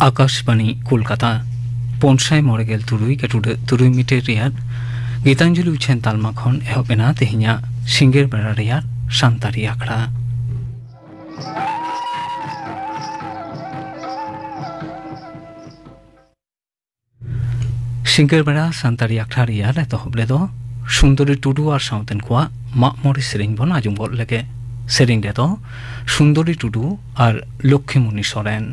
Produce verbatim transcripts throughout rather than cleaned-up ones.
ᱟᱠᱟᱥᱵᱟᱬᱤ ᱠᱳᱞᱠᱟᱛᱟ᱾ ᱯᱩᱱ ᱥᱟᱭ ᱢᱚᱬᱮ ᱜᱮᱞ ᱛᱩᱨᱩᱭ ᱜᱟᱹᱴᱩᱰᱟᱹ ᱛᱩᱨᱩᱭ ᱢᱤᱴᱟᱨ ᱨᱮᱭᱟᱜ ᱜᱤᱛᱟᱧᱡᱚᱞᱤ ᱩᱪᱷᱟᱹᱱ ᱛᱟᱞᱢᱟ ᱠᱷᱚᱱ ᱮᱦᱚᱵ ᱮᱱᱟ ᱛᱮᱦᱮᱧᱟᱜ ᱥᱤᱸᱜᱟᱹᱲ ᱵᱮᱲᱟ ᱨᱮᱭᱟᱜ ᱥᱟᱱᱛᱟᱲᱤ ᱟᱠᱷᱲᱟ᱾ ᱥᱤᱸᱜᱟᱹᱲ ᱵᱮᱲᱟ ᱥᱟᱱᱛᱟᱲᱤ ᱟᱠᱷᱲᱟ ᱨᱮᱭᱟᱜ ᱮᱛᱚᱦᱚᱵ ᱨᱮᱫᱚ ᱥᱩᱱᱫᱚᱨᱤ ᱴᱩᱰᱩ ᱟᱨ ᱥᱟᱶᱛᱮᱱ ᱠᱚᱣᱟᱜ ᱢᱟᱜ ᱢᱚᱬᱮ ᱥᱮᱨᱮᱧ ᱵᱚᱱ ᱟᱸᱡᱚᱢ ᱜᱚᱫ ᱞᱮᱜᱮ᱾ ᱥᱮᱨᱮᱧ ᱨᱮᱫᱚ ᱥᱩᱱᱫᱚᱨᱤ ᱴᱩᱰᱩ ᱟᱨ ᱞᱚᱠᱠᱷᱤᱢᱩᱱᱤ ᱥᱚᱨᱮᱱ᱾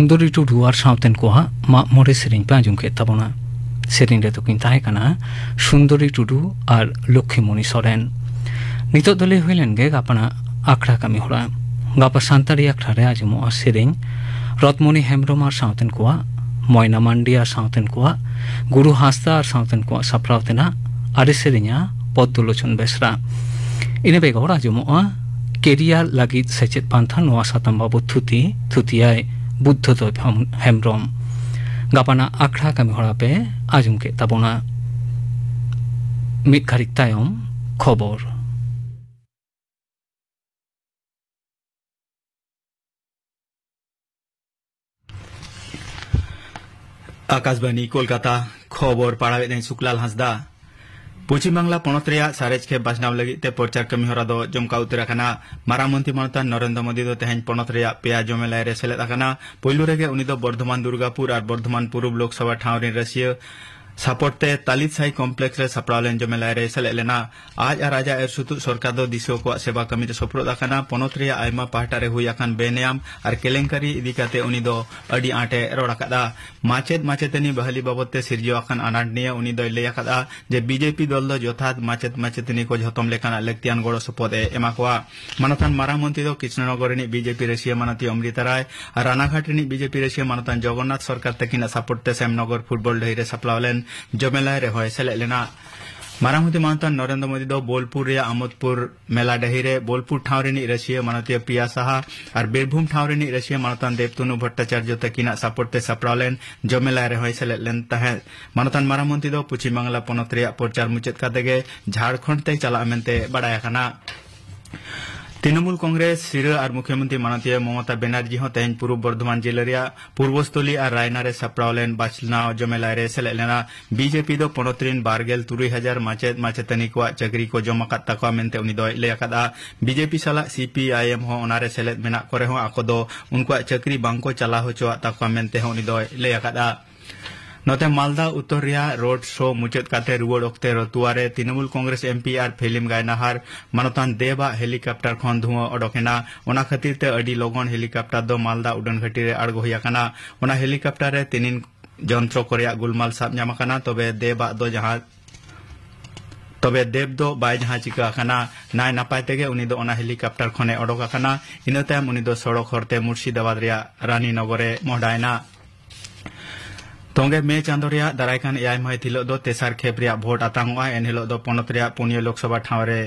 ᱥᱩᱱᱫᱚᱨᱤ ᱴᱩᱰᱩ ᱟᱨ ᱥᱟᱶᱛᱮᱱ ᱠᱚᱣᱟᱜ ᱢᱟᱜ ᱢᱚᱬᱮ ᱥᱮᱨᱮᱧ ᱯᱮ ᱟᱸᱡᱚᱢ ᱠᱮᱫ ᱛᱟᱵᱚᱱᱟ᱾ ᱥᱮᱨᱮᱧ ᱨᱮᱫᱚ ᱠᱤᱱ ᱛᱟᱦᱮᱸ ᱠᱟᱱᱟ ᱥᱩᱱᱫᱚᱨᱤ ᱴᱩᱰᱩ ᱟᱨ ᱞᱚᱠᱠᱷᱤᱢᱚᱱᱤ ᱥᱚᱨᱮᱱ᱾ ᱱᱤᱛᱚᱜ ᱫᱚ ᱞᱟᱹᱭ ᱦᱩᱭ ᱞᱮᱱ ᱜᱮ ᱜᱟᱯᱟᱱᱟᱜ ᱟᱠᱷᱲᱟ ᱠᱟᱹᱢᱤ ᱦᱚᱨᱟ᱾ ᱜᱟᱯᱟ ᱥᱟᱱᱛᱟᱲᱤ ᱟᱠᱷᱲᱟ ᱨᱮ ᱟᱸᱡᱚᱢᱚᱜᱼᱟ ᱥᱮᱨᱮᱧ ᱨᱚᱛᱢᱚᱱᱤ ᱦᱮᱢᱵᱨᱚᱢ ᱟᱨ ᱥᱟᱶᱛᱮᱱ ᱠᱚᱣᱟᱜ, ᱢᱚᱭᱱᱟ ᱢᱟᱱᱰᱤ ᱟᱨ ᱥᱟᱶᱛᱮᱱ ᱠᱚᱣᱟᱜ, ᱜᱩᱨᱩ ᱦᱟᱸᱥᱫᱟ ᱟᱨ ᱥᱟᱶᱛᱮᱱ ᱠᱚᱣᱟᱜ ᱥᱟᱯᱲᱟᱣ ᱛᱮᱱᱟᱜ ᱟᱨᱮ ᱥᱮᱨᱮᱧᱟ ᱯᱚᱫᱽᱫᱚᱞᱳᱪᱚᱱ ᱵᱮᱥᱨᱟ᱾ ᱤᱱᱟᱹ ᱵᱮᱜᱚᱨ ᱟᱸᱡᱚᱢᱚᱜᱼᱟ ᱠᱮᱨᱤᱭᱟᱨ ᱞᱟᱹᱜᱤᱫ ᱥᱮᱪᱮᱫ ᱯᱟᱱᱛᱷᱟ ᱱᱚᱣᱟ ᱥᱟᱛᱟᱢ ᱵᱟᱵᱚᱛ ᱛᱷᱩᱛᱤ, ᱛᱷᱩᱛᱤᱭᱟᱭ ᱵᱩᱫᱽᱫᱷᱚᱫᱮᱵ ᱦᱮᱢ-, ᱦᱮᱢᱵᱨᱚᱢ᱾ ᱜᱟᱯᱟᱱᱟᱜ ᱟᱠᱷᱲᱟ ᱠᱟᱹᱢᱤ ᱦᱚᱨᱟ ᱯᱮ ᱟᱸᱡᱚᱢ ᱠᱮᱫ ᱛᱟᱵᱚᱱᱟ᱾ ᱢᱤᱫ ᱜᱷᱟᱹᱲᱤᱡ ᱛᱟᱭᱚᱢ ᱠᱷᱚᱵᱚᱨ᱾ ᱟᱠᱟᱥᱵᱟᱱᱤ ᱠᱳᱞᱠᱟᱛᱟ, ᱠᱷᱚᱵᱚᱨ ᱯᱟᱲᱦᱟᱣᱮᱫᱟᱹᱧ ᱥᱩᱠᱞᱟᱞ ᱦᱟᱸᱥᱫᱟ᱾ ᱯᱚᱪᱷᱤᱢ ᱵᱟᱝᱞᱟ ᱯᱚᱱᱚᱛ ᱨᱮᱭᱟᱜ ᱥᱟᱨᱮᱡ ᱠᱷᱮᱯ ᱵᱟᱪᱷᱱᱟᱣ ᱞᱟᱹᱜᱤᱫ ᱛᱮ ᱯᱨᱚᱪᱟᱨ ᱠᱟᱹᱢᱤ ᱦᱚᱨᱟ ᱫᱚ ᱡᱚᱢᱠᱟᱣ ᱩᱛᱟᱹᱨ ᱟᱠᱟᱱᱟ᱾ ᱢᱟᱨᱟᱝ ᱢᱚᱱᱛᱨᱤ ᱢᱟᱱᱚᱛᱟᱱ ᱱᱚᱨᱮᱱᱫᱨᱚ ᱢᱳᱫᱤ ᱫᱚ ᱛᱮᱦᱮᱧ ᱯᱚᱱᱚᱛ ᱨᱮᱭᱟᱜ ᱯᱮᱭᱟ ᱡᱚᱢᱮᱞᱟᱭ ᱨᱮ ᱥᱮᱞᱮᱫ ᱟᱠᱟᱱᱟ᱾ ᱯᱳᱭᱞᱳ ᱨᱮᱜᱮ ᱩᱱᱤ ᱫᱚ ᱵᱚᱨᱫᱷᱚᱢᱟᱱ ᱫᱩᱨᱜᱟᱯᱩᱨ ᱟᱨ ᱵᱚᱨᱫᱷᱚᱢᱟᱱ ᱯᱩᱨᱩᱵ ᱞᱳᱠᱥᱚᱵᱷᱟ ᱴᱷᱟᱶ ᱨᱤᱱ ᱨᱟᱹᱥᱤᱭᱟᱹ ᱥᱟᱯᱚᱴ ᱛᱮ ᱛᱟᱞᱤᱛ ᱥᱟᱭ ᱠᱚᱢᱯᱞᱮᱠᱥ ᱨᱮ ᱥᱟᱯᱲᱟᱣ ᱞᱮᱱ ᱡᱚᱢᱮᱞᱟᱭ ᱨᱮᱭ ᱥᱮᱞᱮᱫ ᱞᱮᱱᱟ᱾ ᱟᱡ ᱟᱨ ᱟᱡᱟᱜ ᱮᱨ ᱥᱩᱛᱩᱜ ᱥᱚᱨᱠᱟᱨ ᱫᱚ ᱫᱤᱥᱩᱣᱟᱹ ᱠᱚᱣᱟᱜ ᱥᱮᱵᱟ ᱠᱟᱹᱢᱤ ᱨᱮ ᱥᱚᱯᱨᱚᱫ ᱟᱠᱟᱱᱟ᱾ ᱯᱚᱱᱚᱛ ᱨᱮᱭᱟᱜ ᱟᱭᱢᱟ ᱯᱟᱦᱴᱟ ᱨᱮ ᱦᱩᱭ ᱟᱠᱟᱱ ᱵᱮᱱᱮᱭᱟᱢ ᱟᱨ ᱠᱮᱞᱮᱝᱠᱟᱨᱤ ᱤᱫᱤ ᱠᱟᱛᱮ ᱩᱱᱤ ᱫᱚ ᱟᱹᱰᱤ ᱟᱸᱴ ᱮ ᱨᱚᱲ ᱟᱠᱟᱫᱼᱟ᱾ ᱢᱟᱪᱮᱫ ᱢᱟᱪᱮᱛᱟᱹᱱᱤ ᱵᱟᱹᱦᱞᱤ ᱵᱟᱵᱚᱫ ᱛᱮ ᱥᱤᱨᱡᱟᱹᱣ ᱟᱠᱟᱱ ᱟᱱᱟᱴ ᱱᱤᱭᱮ ᱩᱱᱤ ᱫᱚᱭ ᱞᱟᱹᱭ ᱟᱠᱟᱫᱼᱟ ᱡᱮ ᱵᱤᱡᱮᱯᱤ ᱫᱚᱞ ᱫᱚ ᱡᱚᱛᱷᱟᱛ ᱢᱟᱪᱮᱫ ᱢᱟᱪᱮᱛᱟᱹᱱᱤ ᱠᱚ ᱡᱷᱚᱛᱚᱢ ᱞᱮᱠᱟᱱᱟᱜ ᱞᱟᱹᱠᱛᱤᱭᱟᱱ ᱜᱚᱲᱚ ᱥᱚᱯᱚᱦᱚᱫ ᱮ ᱮᱢᱟ ᱠᱚᱣᱟ᱾ ᱢᱟᱱᱚᱛᱟᱱ ᱢᱟᱨᱟᱝ ᱢᱚᱱᱛᱨᱤ ᱫᱚ ᱠᱨᱤᱥᱱᱚᱱᱚᱜᱚᱨ ᱨᱤᱱᱤᱡ ᱵᱤᱡᱮᱯᱤ ᱨᱟᱹᱥᱤᱭᱟᱹ ᱢᱟᱱᱚᱛᱤᱭᱟᱹ ᱚᱢᱨᱤᱛᱟ ᱨᱟᱭ ᱟᱨ ᱨᱟᱱᱟᱜᱷᱟᱴ ᱨᱤᱱᱤᱡ ᱵᱤᱡᱮᱯᱤ ᱨᱟᱹᱥᱤᱭᱟᱹ ᱢᱟᱱᱚᱛᱟᱱ ᱡᱚᱜᱚᱱᱱᱟᱛᱷ ᱥᱚᱨᱠᱟᱨ ᱛᱟᱹᱠᱤᱱᱟᱜ ᱥᱟᱯᱚᱴ ᱛᱮ ᱥᱮᱢᱱᱚᱜᱚᱨ ᱯᱷᱩᱴᱵᱚᱞ ᱰᱟᱹᱦᱤ ᱨᱮ ᱥᱟᱯᱲᱟᱣ ᱞᱮᱱ ᱡᱚᱢᱮᱞᱟᱭ ᱨᱮᱦᱚᱸᱭ ᱥᱮᱞᱮᱫ ᱞᱮᱱᱟ᱾ ᱢᱟᱨᱟᱝ ᱢᱚᱱᱛᱨᱤ ᱢᱟᱱᱚᱛᱟᱱ ᱱᱚᱨᱮᱱᱫᱨᱚ ᱢᱳᱫᱤ ᱫᱚ ᱵᱳᱞᱯᱩᱨ ᱨᱮᱭᱟᱜ ᱟᱢᱳᱫᱯᱩᱨ ᱢᱮᱞᱟ ᱰᱟᱹᱦᱤ ᱨᱮ ᱵᱳᱞᱯᱩᱨ ᱴᱷᱟᱶ ᱨᱤᱱᱤᱡ ᱨᱟᱹᱥᱤᱭᱟᱹ ᱢᱟᱱᱚᱛᱤᱭᱟᱹ ᱯᱨᱤᱭᱟ ᱥᱟᱦᱟ ᱟᱨ ᱵᱤᱨᱵᱷᱩᱢ ᱴᱷᱟᱶ ᱨᱤᱱᱤᱡ ᱨᱟᱹᱥᱤᱭᱟᱹ ᱢᱟᱱᱚᱛᱟᱱ ᱫᱮᱵᱽᱛᱚᱱᱩ ᱵᱷᱚᱴᱴᱟᱪᱟᱨᱡᱚ ᱛᱟᱹᱠᱤᱱᱟᱜ ᱥᱟᱯᱚᱴ ᱛᱮ ᱥᱟᱯᱲᱟᱣ ᱞᱮᱱ ᱡᱚᱢᱮᱞᱟᱭ ᱨᱮᱦᱚᱸᱭ ᱥᱮᱞᱮᱫ ᱞᱮᱱ ᱛᱟᱦᱮᱸᱫ᱾ ᱢᱟᱱᱚᱛᱟᱱ ᱢᱟᱨᱟᱝ ᱢᱚᱱᱛᱨᱤ ᱫᱚ ᱯᱚᱪᱷᱤᱢ ᱵᱟᱝᱞᱟ ᱯᱚᱱᱚᱛ ᱨᱮᱭᱟᱜ ᱯᱨᱚᱪᱟᱨ ᱢᱩᱪᱟᱹᱫ ᱠᱟᱛᱮ ᱜᱮ ᱡᱷᱟᱲᱠᱷᱚᱸᱰ ᱛᱮᱭ ᱪᱟᱞᱟᱜᱼᱟ ᱢᱮᱱᱛᱮ ᱵᱟᱰᱟᱭ ᱟᱠᱟᱱᱟ᱾ ᱛᱨᱤᱱᱚᱢᱩᱞ ᱠᱚᱝᱜᱨᱮᱥ ᱥᱤᱨᱟᱹ ᱟᱨ ᱢᱩᱠᱷᱭᱚᱢᱚᱱᱛᱨᱤ ᱢᱟᱱᱚᱛᱤᱭᱟᱹ ᱢᱚᱢᱚᱛᱟ ᱵᱮᱱᱟᱨᱡᱤ ᱦᱚᱸ ᱛᱮᱦᱮᱧ ᱯᱩᱨᱩᱵ ᱵᱚᱨᱫᱷᱚᱢᱟᱱ ᱡᱤᱞᱟᱹ ᱨᱮᱭᱟᱜ ᱯᱩᱨᱵᱚᱥᱛᱷᱚᱞᱤ ᱟᱨ ᱨᱟᱭᱱᱟ ᱨᱮ ᱥᱟᱯᱲᱟᱣ ᱞᱮᱱ ᱵᱟᱪᱷᱱᱟᱣ ᱡᱚᱢᱮᱞᱟᱭ ᱨᱮ ᱥᱮᱞᱮᱫ ᱞᱮᱱᱟ᱾ ᱵᱤᱡᱮᱯᱤ ᱫᱚ ᱯᱚᱱᱚᱛ ᱨᱤᱱ ᱵᱟᱨ ᱜᱮᱞ ᱛᱩᱨᱩᱭ ᱦᱟᱡᱟᱨ ᱢᱟᱪᱮᱫ ᱢᱟᱪᱮᱛᱟᱹᱱᱤ ᱠᱚᱣᱟᱜ ᱪᱟᱹᱠᱨᱤ ᱠᱚ ᱡᱚᱢ ᱟᱠᱟᱫ ᱛᱟᱠᱚᱣᱟ ᱢᱮᱱᱛᱮ ᱩᱱᱤ ᱫᱚᱭ ᱞᱟᱹᱭ ᱟᱠᱟᱫᱼᱟ᱾ ᱵᱤᱡᱮᱯᱤ ᱥᱟᱞᱟᱜ ᱥᱤ ᱯᱤ ᱟᱭ ᱮᱢ ᱦᱚᱸ ᱚᱱᱟ ᱨᱮ ᱥᱮᱞᱮᱫ ᱢᱮᱱᱟᱜ ᱠᱚ ᱨᱮᱦᱚᱸ ᱟᱠᱚ ᱫᱚ ᱩᱱᱠᱩᱣᱟᱜ ᱪᱟᱹᱠᱨᱤ ᱵᱟᱝ ᱠᱚ ᱪᱟᱞᱟᱣ ᱦᱚᱪᱚᱣᱟᱜ ᱛᱟᱠᱚᱣᱟ ᱢᱮᱱᱛᱮ ᱦᱚᱸ ᱩᱱᱤ ᱫᱚᱭ ᱞᱟᱹᱭ ᱟᱠᱟᱫᱼᱟ᱾ ᱱᱚᱛᱮ ᱢᱟᱞᱫᱟ ᱩᱛᱛᱚᱨ ᱨᱮᱭᱟᱜ ᱨᱳᱰ ᱥᱳ ᱢᱩᱪᱟᱹᱫ ᱠᱟᱛᱮ ᱨᱩᱣᱟᱹᱲ ᱚᱠᱛᱮ ᱨᱚᱛᱩᱣᱟ ᱨᱮ ᱛᱨᱤᱱᱚᱢᱩᱞ ᱠᱚᱝᱜᱨᱮᱥ ᱮᱢᱯᱤ ᱟᱨ ᱯᱷᱤᱞᱢ ᱜᱟᱭᱱᱟᱦᱟᱨ ᱢᱟᱱᱚᱛᱟᱱ ᱫᱮᱵ ᱟᱜ ᱦᱮᱞᱤᱠᱟᱯᱴᱟᱨ ᱠᱷᱚᱱ ᱫᱷᱩᱣᱟᱹ ᱚᱰᱚᱠ ᱮᱱᱟ᱾ ᱚᱱᱟ ᱠᱷᱟᱹᱛᱤᱨ ᱛᱮ ᱟᱹᱰᱤ ᱞᱚᱜᱚᱱ ᱦᱮᱞᱤᱠᱟᱯᱴᱟᱨ ᱫᱚ ᱢᱟᱞᱫᱟ ᱩᱰᱟᱹᱱ ᱜᱷᱟᱹᱴᱤ ᱨᱮ ᱟᱬᱜᱚ ᱦᱩᱭ ᱟᱠᱟᱱᱟ᱾ ᱚᱱᱟ ᱦᱮᱞᱤᱠᱟᱯᱴᱟᱨ ᱨᱮ ᱛᱤᱱᱤᱱ ᱡᱚᱱᱛᱨᱚ ᱠᱚ ᱨᱮᱭᱟᱜ ᱜᱩᱞᱢᱟᱞ ᱥᱟᱵ ᱧᱟᱢ ᱟᱠᱟᱱᱟ, ᱛᱚᱵᱮ ᱫᱮᱵ ᱟᱜ ᱫᱚ ᱡᱟᱦᱟᱸ ᱛᱚᱵᱮ ᱫᱮᱵ ᱫᱚ ᱵᱟᱭ ᱡᱟᱦᱟᱸ ᱪᱤᱠᱟᱹ ᱟᱠᱟᱱᱟ᱾ ᱱᱟᱭ ᱱᱟᱯᱟᱭ ᱛᱮᱜᱮ ᱩᱱᱤ ᱫᱚ ᱚᱱᱟ ᱦᱮᱞᱤᱠᱟᱯᱴᱟᱨ ᱠᱷᱚᱱᱮ ᱚᱰᱚᱠ ᱟᱠᱟᱱᱟ᱾ ᱤᱱᱟᱹ ᱛᱟᱭᱚᱢ ᱩᱱᱤ ᱫᱚ ᱥᱚᱲᱚᱠ ᱦᱚᱨᱛᱮ ᱢᱩᱨᱥᱤᱫᱟᱵᱟᱫᱽ ᱨᱮᱭᱟᱜ ᱨᱟᱱᱤ ᱱᱚᱜᱚᱨᱮ ᱢᱚᱦᱰᱟᱭᱮᱱᱟ᱾ ᱛᱚᱝᱜᱮ ᱢᱮ ᱪᱟᱸᱫᱚ ᱨᱮᱭᱟᱜ ᱫᱟᱨᱟᱭ ᱠᱟᱱ ᱮᱭᱟᱭ ᱢᱟᱹᱦᱤᱛ ᱦᱤᱞᱚᱜ ᱫᱚ ᱛᱮᱥᱟᱨ ᱠᱷᱮᱯ ᱨᱮᱭᱟᱜ ᱵᱷᱳᱴ ᱟᱛᱟᱝᱚᱜᱼᱟ᱾ ᱮᱱ ᱦᱤᱞᱚᱜ ᱫᱚ ᱯᱚᱱᱚᱛ ᱨᱮᱭᱟᱜ ᱯᱩᱱᱭᱟᱹ ᱞᱳᱠᱥᱚᱵᱷᱟ ᱴᱷᱟᱶ ᱨᱮ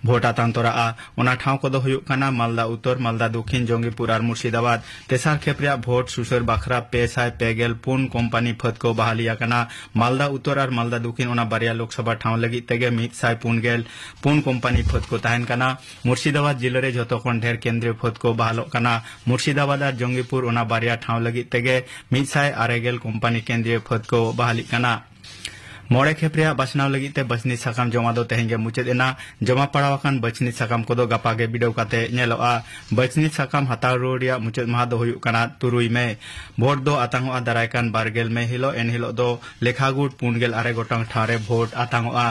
ᱵᱷᱳᱴ ᱟᱛᱟᱝ ᱛᱚᱨᱟᱜᱼᱟ᱾ ᱚᱱᱟ ᱴᱷᱟᱶ ᱠᱚᱫᱚ ᱦᱩᱭᱩᱜ ᱠᱟᱱᱟ ᱢᱟᱞᱫᱟ ᱩᱛᱛᱚᱨ, ᱢᱟᱞᱫᱟ ᱫᱚᱠᱷᱤᱱ, ᱡᱚᱝᱜᱤᱯᱩᱨ ᱟᱨ ᱢᱩᱨᱥᱤᱫᱟᱵᱟᱫᱽ᱾ ᱛᱮᱥᱟᱨ ᱠᱷᱮᱯ ᱨᱮᱭᱟᱜ ᱵᱷᱳᱴ ᱥᱩᱥᱟᱹᱨ ᱵᱟᱠᱷᱨᱟ ᱯᱮ ᱥᱟᱭ ᱯᱮ ᱜᱮᱞ ᱯᱩᱱ ᱠᱳᱢᱯᱟᱱᱤ ᱯᱷᱟᱹᱫ ᱠᱚ ᱵᱟᱦᱟᱞᱤ ᱟᱠᱟᱱᱟ᱾ ᱢᱟᱞᱫᱟ ᱩᱛᱛᱚᱨ ᱟᱨ ᱢᱟᱞᱫᱟ ᱫᱚᱠᱷᱤᱱ ᱚᱱᱟ ᱵᱟᱨᱭᱟ ᱞᱳᱠᱥᱚᱵᱷᱟ ᱴᱷᱟᱶ ᱞᱟᱹᱜᱤᱫ ᱛᱮᱜᱮ ᱢᱤᱫ ᱥᱟᱭ ᱯᱩᱱ ᱜᱮᱞ ᱯᱩᱱ ᱠᱳᱢᱯᱟᱱᱤ ᱯᱷᱟᱹᱫ ᱠᱚ ᱛᱟᱦᱮᱱ ᱠᱟᱱᱟ᱾ ᱢᱩᱨᱥᱤᱫᱟᱵᱟᱫᱽ ᱡᱤᱞᱟᱹ ᱨᱮ ᱡᱷᱚᱛᱚ ᱠᱷᱚᱱ ᱰᱷᱮᱨ ᱠᱮᱱᱫᱨᱤᱭᱚ ᱯᱷᱟᱹᱫ ᱠᱚ ᱵᱟᱦᱟᱞᱚᱜ ᱠᱟᱱᱟ᱾ ᱢᱩᱨᱥᱤᱫᱟᱵᱟᱫᱽ ᱟᱨ ᱡᱚᱝᱜᱤᱯᱩᱨ ᱚᱱᱟ ᱵᱟᱨᱭᱟ ᱴᱷᱟᱶ ᱞᱟᱹᱜᱤᱫ ᱛᱮᱜᱮ ᱢᱤᱫ ᱥᱟᱭ ᱟᱨᱮ ᱜᱮᱞ ᱠᱳᱢᱯᱟᱱᱤ ᱠᱮᱱᱫᱨᱤᱭᱚ ᱯᱷᱟᱹᱫ ᱠᱚ ᱵᱟᱦᱟᱞᱤᱜ ᱠᱟᱱᱟ᱾ ᱢᱚᱬᱮ ᱠᱷᱮᱯ ᱨᱮᱭᱟᱜ ᱵᱟᱪᱷᱱᱟᱣ ᱞᱟᱹᱜᱤᱫ ᱛᱮ ᱵᱟᱪᱷᱱᱤ ᱥᱟᱠᱟᱢ ᱡᱚᱢᱟ ᱫᱚ ᱛᱮᱦᱮᱧ ᱜᱮ ᱢᱩᱪᱟᱹᱫ ᱮᱱᱟ᱾ ᱡᱚᱢᱟ ᱯᱟᱲᱟᱣ ᱟᱠᱟᱱ ᱵᱟᱪᱷᱱᱤ ᱥᱟᱠᱟᱢ ᱠᱚᱫᱚ ᱜᱟᱯᱟ ᱜᱮ ᱵᱤᱰᱟᱹᱣ ᱠᱟᱛᱮ ᱧᱮᱞᱚᱜᱼᱟ᱾ ᱵᱟᱪᱷᱱᱤ ᱥᱟᱠᱟᱢ ᱦᱟᱛᱟᱣ ᱨᱩᱣᱟᱹᱲ ᱨᱮᱭᱟᱜ ᱢᱩᱪᱟᱹᱫ ᱢᱟᱦᱟ ᱫᱚ ᱦᱩᱭᱩᱜ ᱠᱟᱱᱟ ᱛᱩᱨᱩᱭ ᱢᱮ᱾ ᱵᱷᱳᱴ ᱫᱚ ᱟᱛᱟᱝᱚᱜᱼᱟ ᱫᱟᱨᱟᱭ ᱠᱟᱱ ᱵᱟᱨ ᱜᱮᱞ ᱢᱮ ᱦᱤᱞᱚᱜ᱾ ᱮᱱ ᱦᱤᱞᱚᱜ ᱫᱚ ᱞᱮᱠᱷᱟ ᱜᱩᱴ ᱯᱩᱱ ᱜᱮᱞ ᱟᱨᱮ ᱜᱚᱴᱟᱝ ᱴᱷᱟᱶ ᱨᱮ ᱵᱷᱳᱴ ᱟᱛᱟᱝᱚᱜᱼᱟ᱾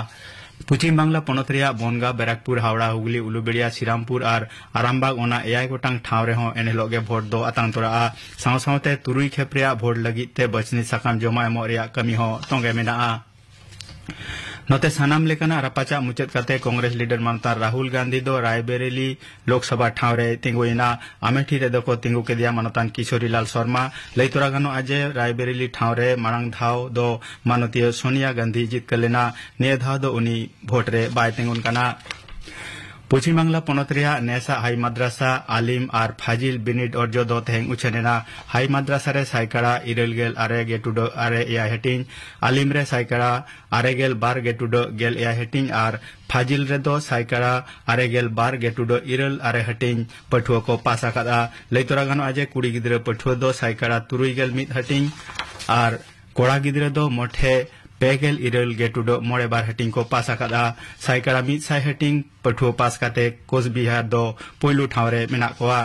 ᱯᱚᱪᱷᱤᱢ ᱵᱟᱝᱞᱟ ᱯᱚᱱᱚᱛ ᱨᱮᱭᱟᱜ ᱵᱚᱱᱜᱟ, ᱵᱮᱨᱟᱠᱯᱩᱨ, ᱦᱟᱣᱲᱟ, ᱦᱩᱜᱽᱞᱤ, ᱩᱞᱩᱵᱮᱲᱤᱭᱟ, ᱥᱤᱨᱟᱢᱯᱩᱨ ᱟᱨ ᱟᱨᱟᱢᱵᱟᱜᱽ ᱚᱱᱟ ᱮᱭᱟᱭ ᱜᱚᱴᱟᱝ ᱴᱷᱟᱶ ᱨᱮᱦᱚᱸ ᱮᱱ ᱦᱤᱞᱚᱜ ᱜᱮ ᱵᱷᱳᱴ ᱫᱚ ᱟᱛᱟᱝ ᱛᱚᱨᱟᱜᱼᱟ᱾ ᱥᱟᱶ ᱥᱟᱶᱛᱮ ᱛᱩᱨᱩᱭ ᱠᱷᱮᱯ ᱨᱮᱭᱟᱜ ᱵᱷᱳᱴ ᱞᱟᱹᱜᱤᱫ ᱛᱮ ᱵᱟᱪᱷᱱᱤ ᱥᱟᱠᱟᱢ ᱡᱚᱢᱟ ᱮᱢᱚᱜ ᱨᱮᱭᱟᱜ ᱠᱟᱹᱢᱤ ᱦᱚᱸ ᱛᱚᱸᱜᱮ ᱢᱮᱱᱟᱜᱼᱟ᱾ ᱱᱚᱛᱮ ᱥᱟᱱᱟᱢ ᱞᱮᱠᱟᱱᱟᱜ ᱨᱟᱯᱟᱪᱟᱜ ᱢᱩᱪᱟᱹᱫ ᱠᱟᱛᱮ ᱠᱚᱝᱜᱨᱮᱥ ᱞᱤᱰᱟᱨ ᱢᱟᱱᱚᱛᱟᱱ ᱨᱟᱦᱩᱞ ᱜᱟᱱᱫᱷᱤ ᱫᱚ ᱨᱟᱭᱵᱮᱨᱮᱞᱤ ᱞᱳᱠᱥᱚᱵᱷᱟ ᱴᱷᱟᱶ ᱨᱮᱭ ᱛᱤᱸᱜᱩᱭᱮᱱᱟ᱾ ᱟᱢᱮᱴᱷᱤ ᱨᱮᱫᱚ ᱠᱚ ᱛᱤᱸᱜᱩ ᱠᱮᱫᱮᱭᱟ ᱢᱟᱱᱚᱛᱟᱱ ᱠᱤᱥᱳᱨᱤ ᱞᱟᱞ ᱥᱚᱨᱢᱟ᱾ ᱞᱟᱹᱭ ᱛᱚᱨᱟ ᱜᱟᱱᱚᱜᱼᱟ ᱡᱮ ᱨᱟᱭᱵᱮᱨᱮᱞᱤ ᱴᱷᱟᱶ ᱨᱮ ᱢᱟᱲᱟᱝ ᱫᱷᱟᱣ ᱫᱚ ᱢᱟᱱᱚᱛᱤᱭᱟᱹ ᱥᱳᱱᱤᱭᱟ ᱜᱟᱱᱫᱷᱤ ᱡᱤᱛᱠᱟᱹᱨ ᱞᱮᱱᱟ᱾ ᱱᱤᱭᱟᱹ ᱫᱷᱟᱣ ᱫᱚ ᱩᱱᱤ ᱵᱷᱳᱴ ᱨᱮ ᱵᱟᱭ ᱛᱤᱸᱜᱩᱱ ᱠᱟᱱᱟ᱾ ᱯᱚᱪᱷᱤᱢ ᱵᱟᱝᱞᱟ ᱯᱚᱱᱚᱛ ᱨᱮᱭᱟᱜ ᱱᱮᱥᱟᱜ ᱦᱟᱭ ᱢᱟᱫᱽᱨᱟᱥᱟ ᱟᱞᱤᱢ ᱟᱨ ᱯᱷᱟᱡᱤᱞ ᱵᱤᱱᱤᱰ ᱚᱨᱡᱚ ᱫᱚ ᱛᱮᱦᱮᱧ ᱩᱪᱷᱟᱹᱱ ᱮᱱᱟ᱾ ᱦᱟᱭ ᱢᱟᱫᱽᱨᱟᱥᱟ ᱨᱮ ᱥᱟᱭᱠᱟᱲᱟ ᱤᱨᱟᱹᱞ ᱜᱮᱞ ᱟᱨᱮ ᱜᱮ ᱴᱩᱰᱟᱹᱜ ᱟᱨᱮ ᱮᱭᱟᱭ ᱦᱟᱹᱴᱤᱧ, ᱟᱞᱤᱢ ᱨᱮ ᱥᱟᱭᱠᱟᱲᱟ ᱟᱨᱮ ᱜᱮᱞ ᱵᱟᱨ ᱜᱮ ᱴᱩᱰᱟᱹᱜ ᱜᱮᱞ ᱮᱭᱟᱭ ᱦᱟᱹᱴᱤᱧ ᱟᱨ ᱯᱷᱟᱡᱤᱞ ᱨᱮᱫᱚ ᱥᱟᱭᱠᱟᱲᱟ ᱟᱨᱮ ᱜᱮᱞ ᱵᱟᱨ ᱜᱮ ᱴᱩᱰᱟᱹᱜ ᱤᱨᱟᱹᱞ ᱟᱨᱮ ᱦᱟᱹᱴᱤᱧ ᱯᱟᱹᱴᱷᱩᱣᱟᱹ ᱠᱚ ᱯᱟᱥ ᱟᱠᱟᱫᱼᱟ᱾ ᱞᱟᱹᱭ ᱛᱚᱨᱟ ᱜᱟᱱᱚᱜᱼᱟ ᱡᱮ ᱠᱩᱲᱤ ᱜᱤᱫᱽᱨᱟᱹ ᱯᱟᱹᱴᱷᱩᱣᱟᱹ ᱫᱚ ᱥᱟᱭᱠᱟᱲᱟ ᱛᱩᱨᱩᱭ ᱜᱮᱞ ᱢᱤᱫ ᱦᱟᱹᱴᱤᱧ ᱟᱨ ᱠᱚᱲᱟ ᱜᱤᱫᱽᱨᱟᱹ ᱫᱚ ᱢᱚᱴᱷᱮ ᱯᱮ ᱜᱮᱞ ᱤᱨᱟᱹᱞ ᱜᱮ ᱴᱩᱰᱟᱹᱜ ᱢᱚᱬᱮ ᱵᱟᱨ ᱦᱟᱹᱴᱤᱧ ᱠᱚ ᱯᱟᱥ ᱟᱠᱟᱫᱼᱟ᱾ ᱥᱟᱭᱠᱟᱲᱟ ᱢᱤᱫ ᱥᱟᱭ ᱦᱟᱹᱴᱤᱧ ᱯᱟᱹᱴᱷᱩᱣᱟᱹ ᱯᱟᱥ ᱠᱟᱛᱮ ᱠᱳᱪᱵᱤᱦᱟᱨ ᱫᱚ ᱯᱩᱭᱞᱩ ᱴᱷᱟᱶ ᱨᱮ ᱢᱮᱱᱟᱜ ᱠᱚᱣᱟ᱾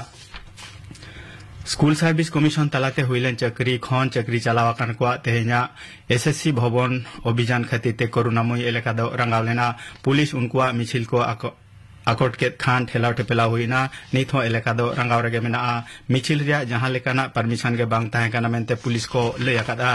ᱥᱠᱩᱞ ᱥᱟᱨᱵᱷᱤᱥ ᱠᱚᱢᱤᱥᱚᱱ ᱛᱟᱞᱟᱛᱮ ᱦᱩᱭᱞᱮᱱ ᱪᱟᱹᱠᱨᱤ ᱠᱷᱚᱱ ᱪᱟᱹᱠᱨᱤ ᱪᱟᱞᱟᱣ ᱟᱠᱟᱱ ᱠᱚᱣᱟᱜ ᱛᱮᱦᱮᱧᱟᱜ ᱮᱥ ᱮᱥ ᱥᱤ ᱵᱷᱚᱵᱚᱱ ᱚᱵᱷᱤᱡᱟᱱ ᱠᱷᱟᱹᱛᱤᱨ ᱛᱮ ᱠᱚᱨᱩᱱᱟᱢᱚᱭᱤ ᱮᱞᱟᱠᱟ ᱫᱚ ᱨᱟᱸᱜᱟᱣ ᱞᱮᱱᱟ᱾ ᱯᱩᱞᱤᱥ ᱩᱱᱠᱩᱣᱟᱜ ᱢᱤᱪᱷᱤᱞ ᱠᱚ ᱟᱠᱚ-, ᱟᱠᱚᱴ ᱠᱮᱫ ᱠᱷᱟᱱ ᱴᱷᱮᱞᱟᱣ ᱴᱷᱮᱯᱮᱞᱟᱣ ᱦᱩᱭ ᱮᱱᱟ᱾ ᱱᱤᱛ ᱦᱚᱸ ᱮᱞᱟᱠᱟ ᱫᱚ ᱨᱟᱸᱜᱟᱣ ᱨᱮᱜᱮ ᱢᱮᱱᱟᱜᱼᱟ᱾ ᱢᱤᱪᱷᱤᱞ ᱨᱮᱭᱟᱜ ᱡᱟᱦᱟᱸ ᱞᱮᱠᱟᱱᱟᱜ ᱯᱟᱨᱢᱤᱥᱚᱱ ᱜᱮ ᱵᱟᱝ ᱛᱟᱦᱮᱸ ᱠᱟᱱᱟ ᱢᱮᱱᱛᱮ ᱯᱩᱞᱤᱥ ᱠᱚ ᱞᱟᱹᱭ ᱟᱠᱟᱫᱼᱟ᱾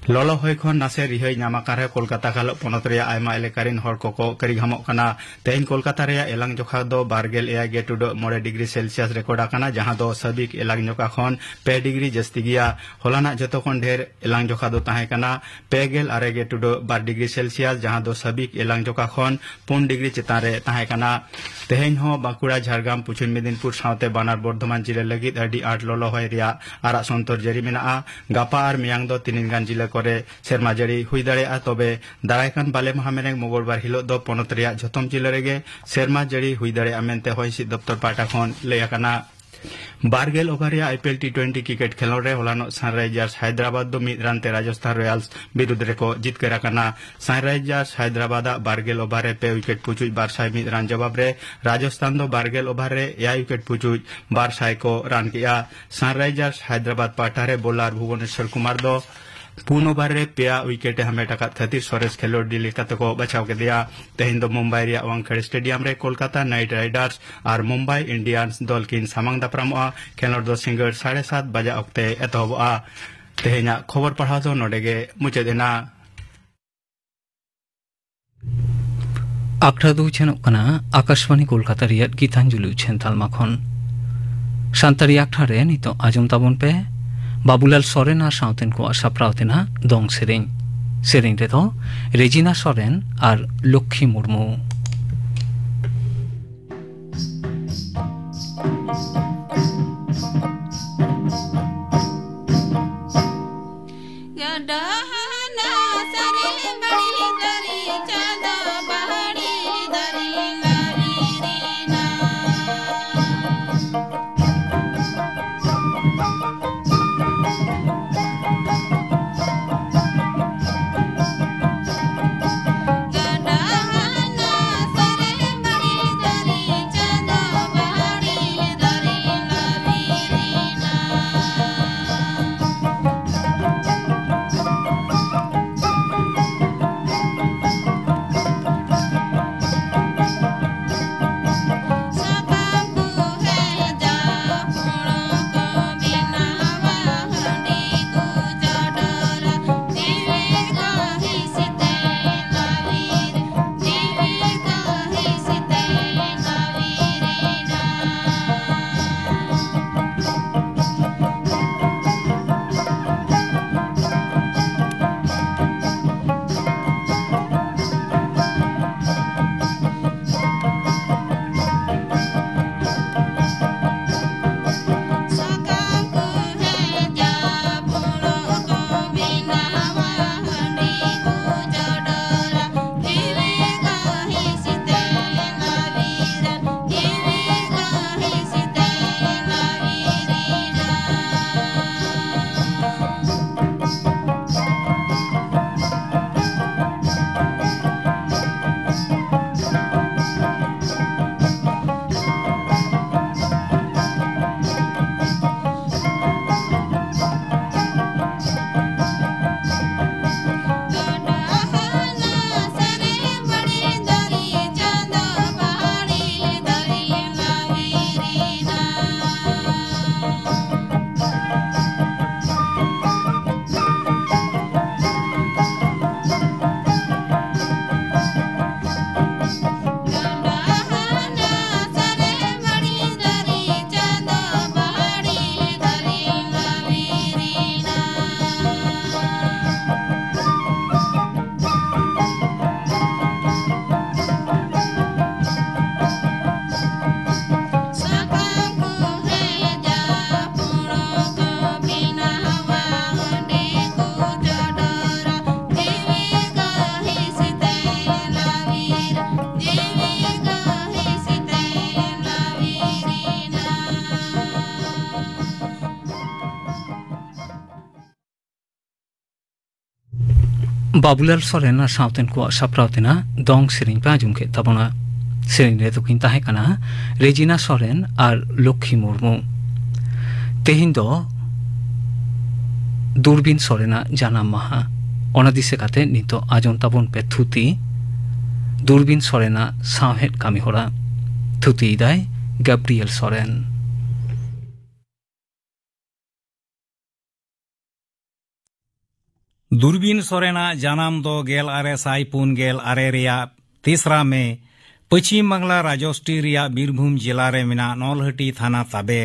ᱞᱚᱞᱚ ᱦᱚᱭ ᱠᱷᱚᱱ ᱱᱟᱥᱮ ᱨᱤᱦᱟᱹᱭ ᱧᱟᱢ ᱟᱠᱟᱱ ᱨᱮᱦᱚᱸ ᱠᱳᱞᱠᱟᱛᱟ ᱜᱷᱟᱞᱚᱜ ᱯᱚᱱᱚᱛ ᱨᱮᱭᱟᱜ ᱟᱭᱢᱟ ᱮᱞᱟᱠᱟ ᱨᱤᱱ ᱦᱚᱲ ᱠᱚᱠᱚ ᱠᱟᱹᱨᱤ ᱜᱷᱟᱢᱚᱜ ᱠᱟᱱᱟ᱾ ᱛᱮᱦᱮᱧ ᱠᱳᱞᱠᱟᱛᱟ ᱨᱮᱭᱟᱜ ᱮᱞᱟᱝ ᱡᱚᱠᱷᱟ ᱫᱚ ᱵᱟᱨ ᱜᱮᱞ ᱮᱭᱟᱭ ᱜᱮ ᱴᱩᱰᱟᱹᱜ ᱢᱚᱬᱮ ᱰᱤᱜᱽᱨᱤ ᱥᱮᱞᱥᱤᱭᱟᱥ ᱨᱮᱠᱚᱨᱰ ᱟᱠᱟᱱᱟ, ᱡᱟᱦᱟᱸ ᱫᱚ ᱥᱟᱹᱵᱤᱠ ᱮᱞᱟᱝ ᱡᱚᱠᱷᱟ ᱠᱷᱚᱱ ᱯᱮ ᱰᱤᱜᱽᱨᱤ ᱡᱟᱹᱥᱛᱤ ᱜᱮᱭᱟ᱾ ᱦᱚᱞᱟᱱᱟᱜ ᱡᱚᱛᱚ ᱠᱷᱚᱱ ᱰᱷᱮᱨ ᱮᱞᱟᱝ ᱡᱚᱠᱷᱟ ᱫᱚ ᱛᱟᱦᱮᱸ ᱠᱟᱱᱟ ᱯᱮ ᱜᱮᱞ ᱟᱨᱮ ᱜᱮ ᱴᱩᱰᱟᱹᱜ ᱵᱟᱨ ᱰᱤᱜᱽᱨᱤ ᱥᱮᱞᱥᱤᱭᱟᱥ, ᱡᱟᱦᱟᱸ ᱫᱚ ᱥᱟᱹᱵᱤᱠ ᱮᱞᱟᱝ ᱡᱚᱠᱷᱟ ᱠᱷᱚᱱ ᱯᱩᱱ ᱰᱤᱜᱽᱨᱤ ᱪᱮᱛᱟᱱ ᱨᱮ ᱛᱟᱦᱮᱸ ᱠᱟᱱᱟ᱾ ᱛᱮᱦᱮᱧ ᱦᱚᱸ ᱵᱟᱸᱠᱩᱲᱟ, ᱡᱷᱟᱲᱜᱨᱟᱢ, ᱯᱚᱪᱷᱤᱢ ᱢᱮᱫᱤᱱᱯᱩᱨ ᱥᱟᱶᱛᱮ ᱵᱟᱱᱟᱨ ᱵᱚᱨᱫᱷᱚᱢᱟᱱ ᱡᱤᱞᱟᱹ ᱞᱟᱹᱜᱤᱫ ᱟᱹᱰᱤ ᱟᱸᱴ ᱞᱚᱞᱚ ᱦᱚᱭ ᱨᱮᱭᱟᱜ ᱟᱨᱟᱜ ᱥᱚᱱᱛᱚᱨ ᱡᱟᱹᱨᱤ ᱢᱮᱱᱟᱜᱼᱟ᱾ ᱜᱟᱯᱟ ᱟᱨ ᱢᱮᱭᱟᱝ ᱫᱚ ᱛᱤᱱᱟᱹᱝ ᱜᱟᱱ ᱡᱤᱞᱟᱹ ᱠᱚᱨᱮ ᱥᱮᱨᱢᱟ ᱡᱟᱹᱲᱤ ᱦᱩᱭ ᱫᱟᱲᱮᱭᱟᱜᱼᱟ᱾ ᱛᱚᱵᱮ ᱫᱟᱨᱟᱭ ᱠᱟᱱ ᱵᱟᱞᱮ ᱢᱟᱦᱟ ᱢᱮᱨᱮᱝ ᱢᱚᱝᱜᱚᱞᱵᱟᱨ ᱦᱤᱞᱳᱜ ᱫᱚ ᱯᱚᱱᱚᱛ ᱨᱮᱭᱟᱜ ᱡᱷᱚᱛᱚᱢ ᱡᱤᱞᱟᱹ ᱨᱮᱜᱮ ᱥᱮᱨᱢᱟ ᱡᱟᱹᱲᱤ ᱦᱩᱭ ᱫᱟᱲᱮᱭᱟᱜᱼᱟ ᱢᱮᱱᱛᱮ ᱦᱚᱭ ᱦᱤᱸᱥᱤᱫ ᱫᱚᱯᱛᱚᱨ ᱯᱟᱦᱴᱟ ᱠᱷᱚᱱ ᱞᱟᱹᱭ ᱟᱠᱟᱱᱟ᱾ ᱵᱟᱨ ᱜᱮᱞ ᱳᱵᱷᱟᱨ ᱨᱮᱭᱟᱜ I P L T twenty cricket ᱠᱷᱮᱞᱳᱰ ᱨᱮ ᱦᱚᱞᱟᱱᱚᱜ ᱥᱟᱱᱨᱟᱭᱡᱟᱨᱥ ᱦᱟᱭᱫᱨᱟᱵᱟᱫᱽ ᱫᱚ ᱢᱤᱫ ᱨᱟᱱ ᱛᱮ ᱨᱟᱡᱚᱥᱛᱷᱟᱱ ᱨᱚᱭᱟᱞᱥ ᱵᱤᱨᱩᱫᱽ ᱨᱮᱠᱚ ᱡᱤᱛᱠᱟᱹᱨ ᱟᱠᱟᱱᱟ᱾ ᱥᱟᱱᱨᱟᱭᱡᱟᱨᱥ ᱦᱟᱭᱫᱨᱟᱵᱟᱫᱽ ᱟᱜ ᱵᱟᱨ ᱜᱮᱞ ᱳᱵᱷᱟᱨ ᱨᱮ ᱯᱮ ᱣᱤᱠᱮᱴ ᱯᱩᱪᱩᱡ ᱵᱟᱨ ᱥᱟᱭ ᱢᱤᱫ ᱨᱟᱱ ᱡᱚᱵᱟᱵ ᱨᱮ ᱨᱟᱡᱚᱥᱛᱷᱟᱱ ᱫᱚ ᱵᱟᱨ ᱜᱮᱞ ᱳᱵᱷᱟᱨ ᱨᱮ ᱮᱭᱟᱭ ᱣᱤᱠᱮᱴ ᱯᱩᱪᱩᱡ ᱵᱟᱨ ᱥᱟᱭ ᱠᱚ ᱨᱟᱱ ᱠᱮᱜᱼᱟ᱾ ᱥᱟᱱᱨᱟᱭᱡᱟᱨᱥ ᱦᱟᱭᱫᱨᱟᱵᱟᱫᱽ ᱯᱟᱦᱴᱟ ᱨᱮ ᱵᱚᱞᱟᱨ ᱵᱷᱩᱵᱚᱱᱮᱥᱣᱚᱨ ᱠᱩᱢᱟᱨ ᱫᱚ ᱯᱩᱱ ᱳᱵᱷᱟᱨ ᱨᱮ ᱯᱮᱭᱟ ᱣᱤᱠᱮᱴ ᱮ ᱦᱟᱢᱮᱴ ᱟᱠᱟᱫ ᱠᱷᱟᱹᱛᱤᱨ ᱥᱚᱨᱮᱥ ᱠᱷᱮᱞᱳᱰᱤᱭᱟᱹ ᱞᱮᱠᱟ ᱛᱮᱠᱚ ᱵᱟᱪᱷᱟᱣ ᱠᱮᱫᱮᱭᱟ᱾ ᱛᱮᱦᱮᱧ ᱫᱚ ᱢᱩᱢᱵᱟᱭ ᱨᱮᱭᱟᱜ ᱣᱟᱝᱠᱷᱮᱲᱮ ᱥᱴᱮᱰᱤᱭᱟᱢ ᱨᱮ ᱠᱳᱞᱠᱟᱛᱟ ᱱᱟᱭᱤᱴ ᱨᱟᱭᱰᱟᱨᱥ ᱟᱨ ᱢᱩᱢᱵᱟᱭ ᱤᱱᱰᱤᱭᱟᱱᱥ ᱫᱚᱞ ᱠᱤᱱ ᱥᱟᱢᱟᱝ ᱫᱟᱯᱨᱟᱢᱚᱜᱼᱟ᱾ ᱠᱷᱮᱞᱳᱰ ᱫᱚ ᱥᱤᱸᱜᱟᱹᱲ ᱥᱟᱲᱮ ᱥᱟᱛ ᱵᱟᱡᱟ ᱚᱠᱛᱮ ᱮᱛᱚᱦᱚᱵᱚᱜᱼᱟ᱾ ᱛᱮᱦᱮᱧᱟᱜ ᱠᱷᱚᱵᱚᱨ ᱯᱟᱲᱦᱟᱣ ᱫᱚ ᱱᱚᱰᱮ ᱜᱮ ᱢᱩᱪᱟᱹᱫ ᱮᱱᱟ᱾ ᱟᱠᱷᱲᱟ ᱫᱚ ᱩᱪᱷᱟᱹᱱᱚᱜ ᱠᱟᱱᱟ ᱟᱠᱟᱥᱵᱟᱬᱤ ᱠᱳᱞᱠᱟᱛᱟ ᱨᱮᱭᱟᱜ ᱜᱤᱛᱟᱧᱡᱚᱞᱤ ᱩᱪᱷᱟᱹᱱ ᱛᱟᱞᱢᱟ ᱠᱷᱚᱱ᱾ ᱥᱟᱱᱛᱟᱲᱤ ᱟᱠᱷᱲᱟ ᱨᱮ ᱱᱤᱛᱚᱜ ᱟᱸᱡᱚᱢ ᱛᱟᱵᱚᱱ ᱯᱮ ᱵᱟᱵᱩᱞᱟᱞ ᱥᱚᱨᱮᱱ ᱟᱨ ᱥᱟᱶᱛᱮᱱ ᱠᱚᱣᱟᱜ ᱥᱟᱯᱲᱟᱣ ᱛᱮᱱᱟᱜ ᱫᱚᱝ ᱥᱮᱨᱮᱧ᱾ ᱥᱮᱨᱮᱧ ᱨᱮᱫᱚ ᱨᱮᱡᱤᱱᱟ ᱥᱚᱨᱮᱱ ᱟᱨ ᱞᱚᱠᱠᱷᱤ ᱢᱩᱨᱢᱩ᱾ ᱵᱟᱵᱩᱞᱟᱞ ᱥᱚᱨᱮᱱ ᱟᱨ ᱥᱟᱶᱛᱮᱱ ᱠᱚᱣᱟᱜ ᱥᱟᱯᱲᱟᱣ ᱛᱮᱱᱟᱜ ᱫᱚᱝ ᱥᱮᱨᱮᱧ ᱯᱮ ᱟᱸᱡᱚᱢ ᱠᱮᱫ ᱛᱟᱵᱚᱱᱟ᱾ ᱥᱮᱨᱮᱧ ᱨᱮ ᱫᱚᱠᱤᱱ ᱛᱟᱦᱮᱸ ᱠᱟᱱᱟ ᱨᱮᱡᱤᱱᱟ ᱥᱚᱨᱮᱱ ᱟᱨ ᱞᱚᱠᱠᱷᱤ ᱢᱩᱨᱢᱩ᱾ ᱛᱮᱦᱮᱧ ᱫᱚ ᱫᱩᱨᱵᱤᱱ ᱥᱚᱨᱮᱱᱟᱜ ᱡᱟᱱᱟᱢ ᱢᱟᱦᱟ᱾ ᱚᱱᱟ ᱫᱤᱥᱟᱹ ᱠᱟᱛᱮ ᱱᱤᱛᱚᱜ ᱟᱸᱡᱚᱢ ᱛᱟᱵᱚᱱ ᱯᱮ ᱛᱷᱩᱛᱤ, ᱫᱩᱨᱵᱤᱱ ᱥᱚᱨᱮᱱᱟᱜ ᱥᱟᱶᱦᱮᱫ ᱠᱟᱹᱢᱤᱦᱚᱨᱟ᱾ ᱛᱷᱩᱛᱤᱭᱮᱫᱟᱭ ᱜᱟᱵᱽᱨᱤᱭᱮᱞ ᱥᱚᱨᱮᱱ᱾ ᱫᱩᱨᱵᱤᱱ ᱥᱚᱨᱮᱱᱟᱜ ᱡᱟᱱᱟᱢ ᱫᱚ ᱜᱮᱞ ᱟᱨᱮ ᱥᱟᱭ ᱯᱩᱱ ᱜᱮᱞ ᱟᱨᱮ ᱨᱮᱭᱟᱜ ᱛᱮᱥᱨᱟ ᱢᱮ, ᱯᱚᱪᱷᱤᱢ ᱵᱟᱝᱞᱟ ᱨᱟᱡᱚᱥᱴᱤ ᱨᱮᱭᱟᱜ ᱵᱤᱨᱵᱷᱩᱢ ᱡᱮᱞᱟ ᱨᱮ ᱢᱮᱱᱟᱜ ᱱᱚᱞᱦᱟᱹᱴᱤ ᱛᱷᱟᱱᱟ ᱛᱟᱵᱮ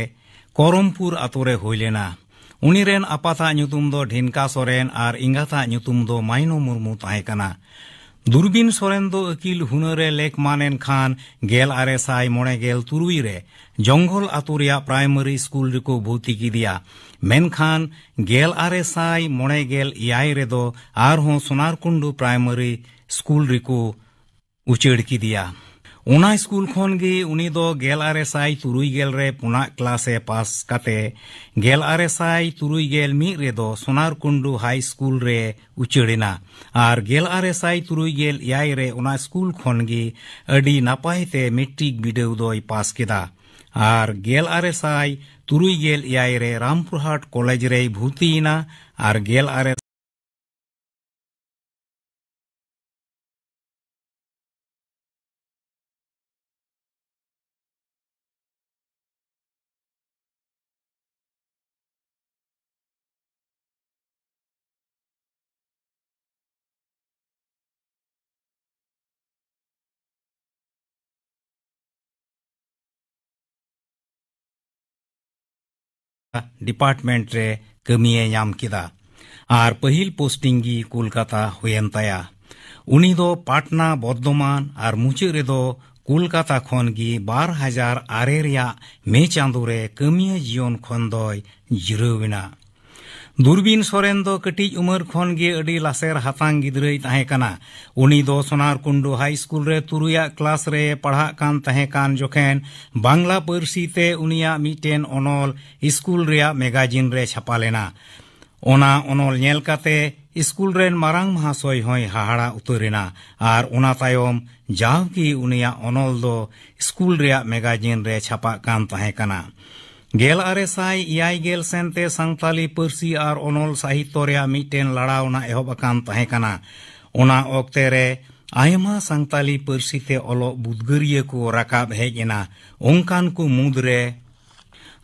ᱠᱚᱨᱚᱢᱯᱩᱨ ᱟᱛᱳ ᱨᱮ ᱦᱩᱭ ᱞᱮᱱᱟ᱾ ᱩᱱᱤ ᱨᱮᱱ ᱟᱯᱟᱛᱟᱜ ᱧᱩᱛᱩᱢ ᱫᱚ ᱰᱷᱤᱱᱠᱟ ᱥᱚᱨᱮᱱ ᱟᱨ ᱮᱸᱜᱟᱛᱟᱜ ᱧᱩᱛᱩᱢ ᱫᱚ ᱢᱟᱭᱱᱚ ᱢᱩᱨᱢᱩ ᱛᱟᱦᱮᱸ ᱠᱟᱱᱟ᱾ ᱫᱩᱨᱵᱤᱱ ᱥᱚᱨᱮᱱ ᱫᱚ ᱟᱹᱠᱤᱞ ᱦᱩᱱᱟᱹᱨ ᱮ ᱞᱮᱠ ᱢᱟᱱ ᱮᱱ ᱠᱷᱟᱱ ᱜᱮᱞ ᱟᱨᱮ ᱥᱟᱭ ᱢᱚᱬᱮ ᱜᱮᱞ ᱛᱩᱨᱩᱭ ᱨᱮ ᱡᱚᱝᱜᱚᱞ ᱟᱛᱳ ᱨᱮᱭᱟᱜ ᱯᱨᱟᱭᱢᱟᱨᱤ ᱥᱠᱩᱞ ᱨᱮᱠᱚ ᱵᱷᱩᱨᱛᱤ ᱠᱮᱫᱮᱭᱟ᱾ ᱢᱮᱱᱠᱷᱟᱱ ᱜᱮᱞ ᱟᱨᱮ ᱥᱟᱭ ᱢᱚᱬᱮ ᱜᱮᱞ ᱮᱭᱟᱭ ᱨᱮᱫᱚ ᱟᱨᱦᱚᱸ ᱥᱳᱱᱟᱨᱠᱩᱱᱰᱩ ᱯᱨᱟᱭᱢᱟᱨᱤ ᱥᱠᱩᱞ ᱨᱮᱠᱚ ᱩᱪᱟᱹᱲ ᱠᱮᱫᱮᱭᱟ᱾ ᱚᱱᱟ ᱥᱠᱩᱞ ᱠᱷᱚᱱ ᱜᱮ ᱩᱱᱤ ᱫᱚ ᱜᱮᱞ ᱟᱨᱮ ᱥᱟᱭ ᱛᱩᱨᱩᱭ ᱜᱮᱞ ᱨᱮ ᱯᱩᱱᱟᱜ ᱠᱞᱟᱥ ᱮ ᱯᱟᱥ ᱠᱟᱛᱮ ᱜᱮᱞ ᱟᱨᱮ ᱥᱟᱭ ᱛᱩᱨᱩᱭ ᱜᱮᱞ ᱢᱤᱫ ᱨᱮᱫᱚ ᱥᱳᱱᱟᱨᱠᱩᱱᱰᱩ ᱦᱟᱭ ᱥᱠᱩᱞ ᱨᱮ ᱩᱪᱟᱹᱲ ᱮᱱᱟ᱾ ᱟᱨ ᱜᱮᱞ ᱟᱨᱮ ᱥᱟᱭ ᱛᱩᱨᱩᱭ ᱜᱮᱞ ᱮᱭᱟᱭ ᱨᱮ ᱚᱱᱟ ᱥᱠᱩᱞ ᱠᱷᱚᱱ ᱜᱮ ᱟᱹᱰᱤ ᱱᱟᱯᱟᱭ ᱛᱮ ᱢᱮᱴᱨᱤᱠ ᱵᱤᱰᱟᱹᱣ ᱫᱚᱭ ᱯᱟᱥ ᱠᱮᱫᱟ᱾ ᱟᱨ ᱜᱮᱞ ᱟᱨᱮ ᱥᱟᱭ ᱛᱩᱨᱩᱭ ᱜᱮᱞ ᱮᱭᱟᱭ ᱨᱮ ᱨᱟᱢᱯᱩᱨᱦᱟᱴ ᱠᱚᱞᱮᱡᱽ ᱨᱮᱭ ᱵᱷᱩᱨᱛᱤᱭᱮᱱᱟ᱾ ᱟᱨ ᱜᱮᱞ ᱟᱨᱮ ᱰᱤᱯᱟᱨᱴᱢᱮᱱᱴ ᱨᱮ ᱠᱟᱹᱢᱤᱭᱮ ᱧᱟᱢ ᱠᱮᱫᱟ᱾ ᱟᱨ ᱯᱟᱹᱦᱤᱞ ᱯᱳᱥᱴᱤᱝ ᱜᱮ ᱠᱳᱞᱠᱟᱛᱟ ᱦᱩᱭᱮᱱ ᱛᱟᱭᱟ᱾ ᱩᱱᱤ ᱫᱚ ᱯᱟᱴᱱᱟ, ᱵᱚᱨᱫᱷᱚᱢᱟᱱ ᱟᱨ ᱢᱩᱪᱟᱹᱫ ᱨᱮᱫᱚ ᱠᱳᱞᱠᱟᱛᱟ ᱠᱷᱚᱱ ᱜᱮ ᱵᱟᱨ ᱦᱟᱡᱟᱨ ᱟᱨᱮ ᱨᱮᱭᱟᱜ ᱢᱮ ᱪᱟᱸᱫᱳ ᱨᱮ ᱠᱟᱹᱢᱤᱭᱟᱹ ᱡᱤᱭᱚᱱ ᱠᱷᱚᱱ ᱫᱚᱭ ᱡᱤᱨᱟᱹᱣ ᱮᱱᱟ᱾ ᱫᱩᱨᱵᱤᱱ ᱥᱚᱨᱮᱱ ᱫᱚ ᱠᱟᱹᱴᱤᱡ ᱩᱢᱮᱨ ᱠᱷᱚᱱ ᱜᱮ ᱟᱹᱰᱤ ᱞᱟᱥᱮᱨ ᱦᱟᱛᱟᱝ ᱜᱤᱫᱽᱨᱟᱹᱭ ᱛᱟᱦᱮᱸ ᱠᱟᱱᱟ᱾ ᱩᱱᱤ ᱫᱚ ᱥᱳᱱᱟᱨᱠᱩᱱᱰᱩ ᱦᱟᱭ ᱥᱠᱩᱞ ᱨᱮ ᱛᱩᱨᱩᱭᱟᱜ ᱠᱞᱟᱥ ᱨᱮ ᱯᱟᱲᱦᱟᱜ ᱠᱟᱱ ᱛᱟᱦᱮᱸ ᱠᱟᱱ ᱡᱚᱠᱷᱮᱱ ᱵᱟᱝᱞᱟ ᱯᱟᱹᱨᱥᱤ ᱛᱮ ᱩᱱᱤᱭᱟᱜ ᱢᱤᱫᱴᱮᱱ ᱚᱱᱚᱞ ᱥᱠᱩᱞ ᱨᱮᱭᱟᱜ ᱢᱮᱜᱟᱡᱤᱱ ᱨᱮ ᱪᱷᱟᱯᱟ ᱞᱮᱱᱟ᱾ ᱚᱱᱟ ᱚᱱᱚᱞ ᱧᱮᱞ ᱠᱟᱛᱮ ᱥᱠᱩᱞ ᱨᱮᱱ ᱢᱟᱨᱟᱝ ᱢᱟᱦᱟᱥᱚᱭ ᱦᱚᱸᱭ ᱦᱟᱦᱟᱲᱟ ᱩᱛᱟᱹᱨ ᱮᱱᱟ ᱟᱨ ᱚᱱᱟ ᱛᱟᱭᱚᱢ ᱡᱟᱣᱜᱮ ᱩᱱᱤᱭᱟᱜ ᱚᱱᱚᱞ ᱫᱚ ᱥᱠᱩᱞ ᱨᱮᱭᱟᱜ ᱢᱮᱜᱟᱡᱤᱱ ᱨᱮ ᱪᱷᱟᱯᱟᱜ ᱠᱟᱱ ᱛᱟᱦᱮᱸ ᱠᱟᱱᱟ᱾ ᱜᱮᱞ ᱟᱨᱮ ᱥᱟᱭ ᱮᱭᱟᱭ ᱜᱮᱞ ᱥᱮᱱᱛᱮ ᱥᱟᱱᱛᱟᱞᱤ ᱯᱟᱹᱨᱥᱤ ᱟᱨ ᱚᱱᱚᱞ ᱥᱟᱦᱤᱛᱛᱚ ᱨᱮᱭᱟᱜ ᱢᱤᱫᱴᱮᱱ ᱞᱟᱲᱟᱣᱱᱟ ᱮᱦᱚᱵ ᱟᱠᱟᱱ ᱛᱟᱦᱮᱸ ᱠᱟᱱᱟ᱾ ᱚᱱᱟ ᱚᱠᱛᱮ ᱨᱮ ᱟᱭᱢᱟ ᱥᱟᱱᱛᱟᱞᱤ ᱯᱟᱹᱨᱥᱤ ᱛᱮ ᱚᱞᱚᱜ ᱵᱩᱫᱽᱜᱟᱹᱨᱤᱭᱟᱹ ᱠᱚ ᱨᱟᱠᱟᱵ ᱦᱮᱡ ᱮᱱᱟ᱾ ᱚᱱᱠᱟᱱ ᱠᱚ ᱢᱩᱫᱽᱨᱮ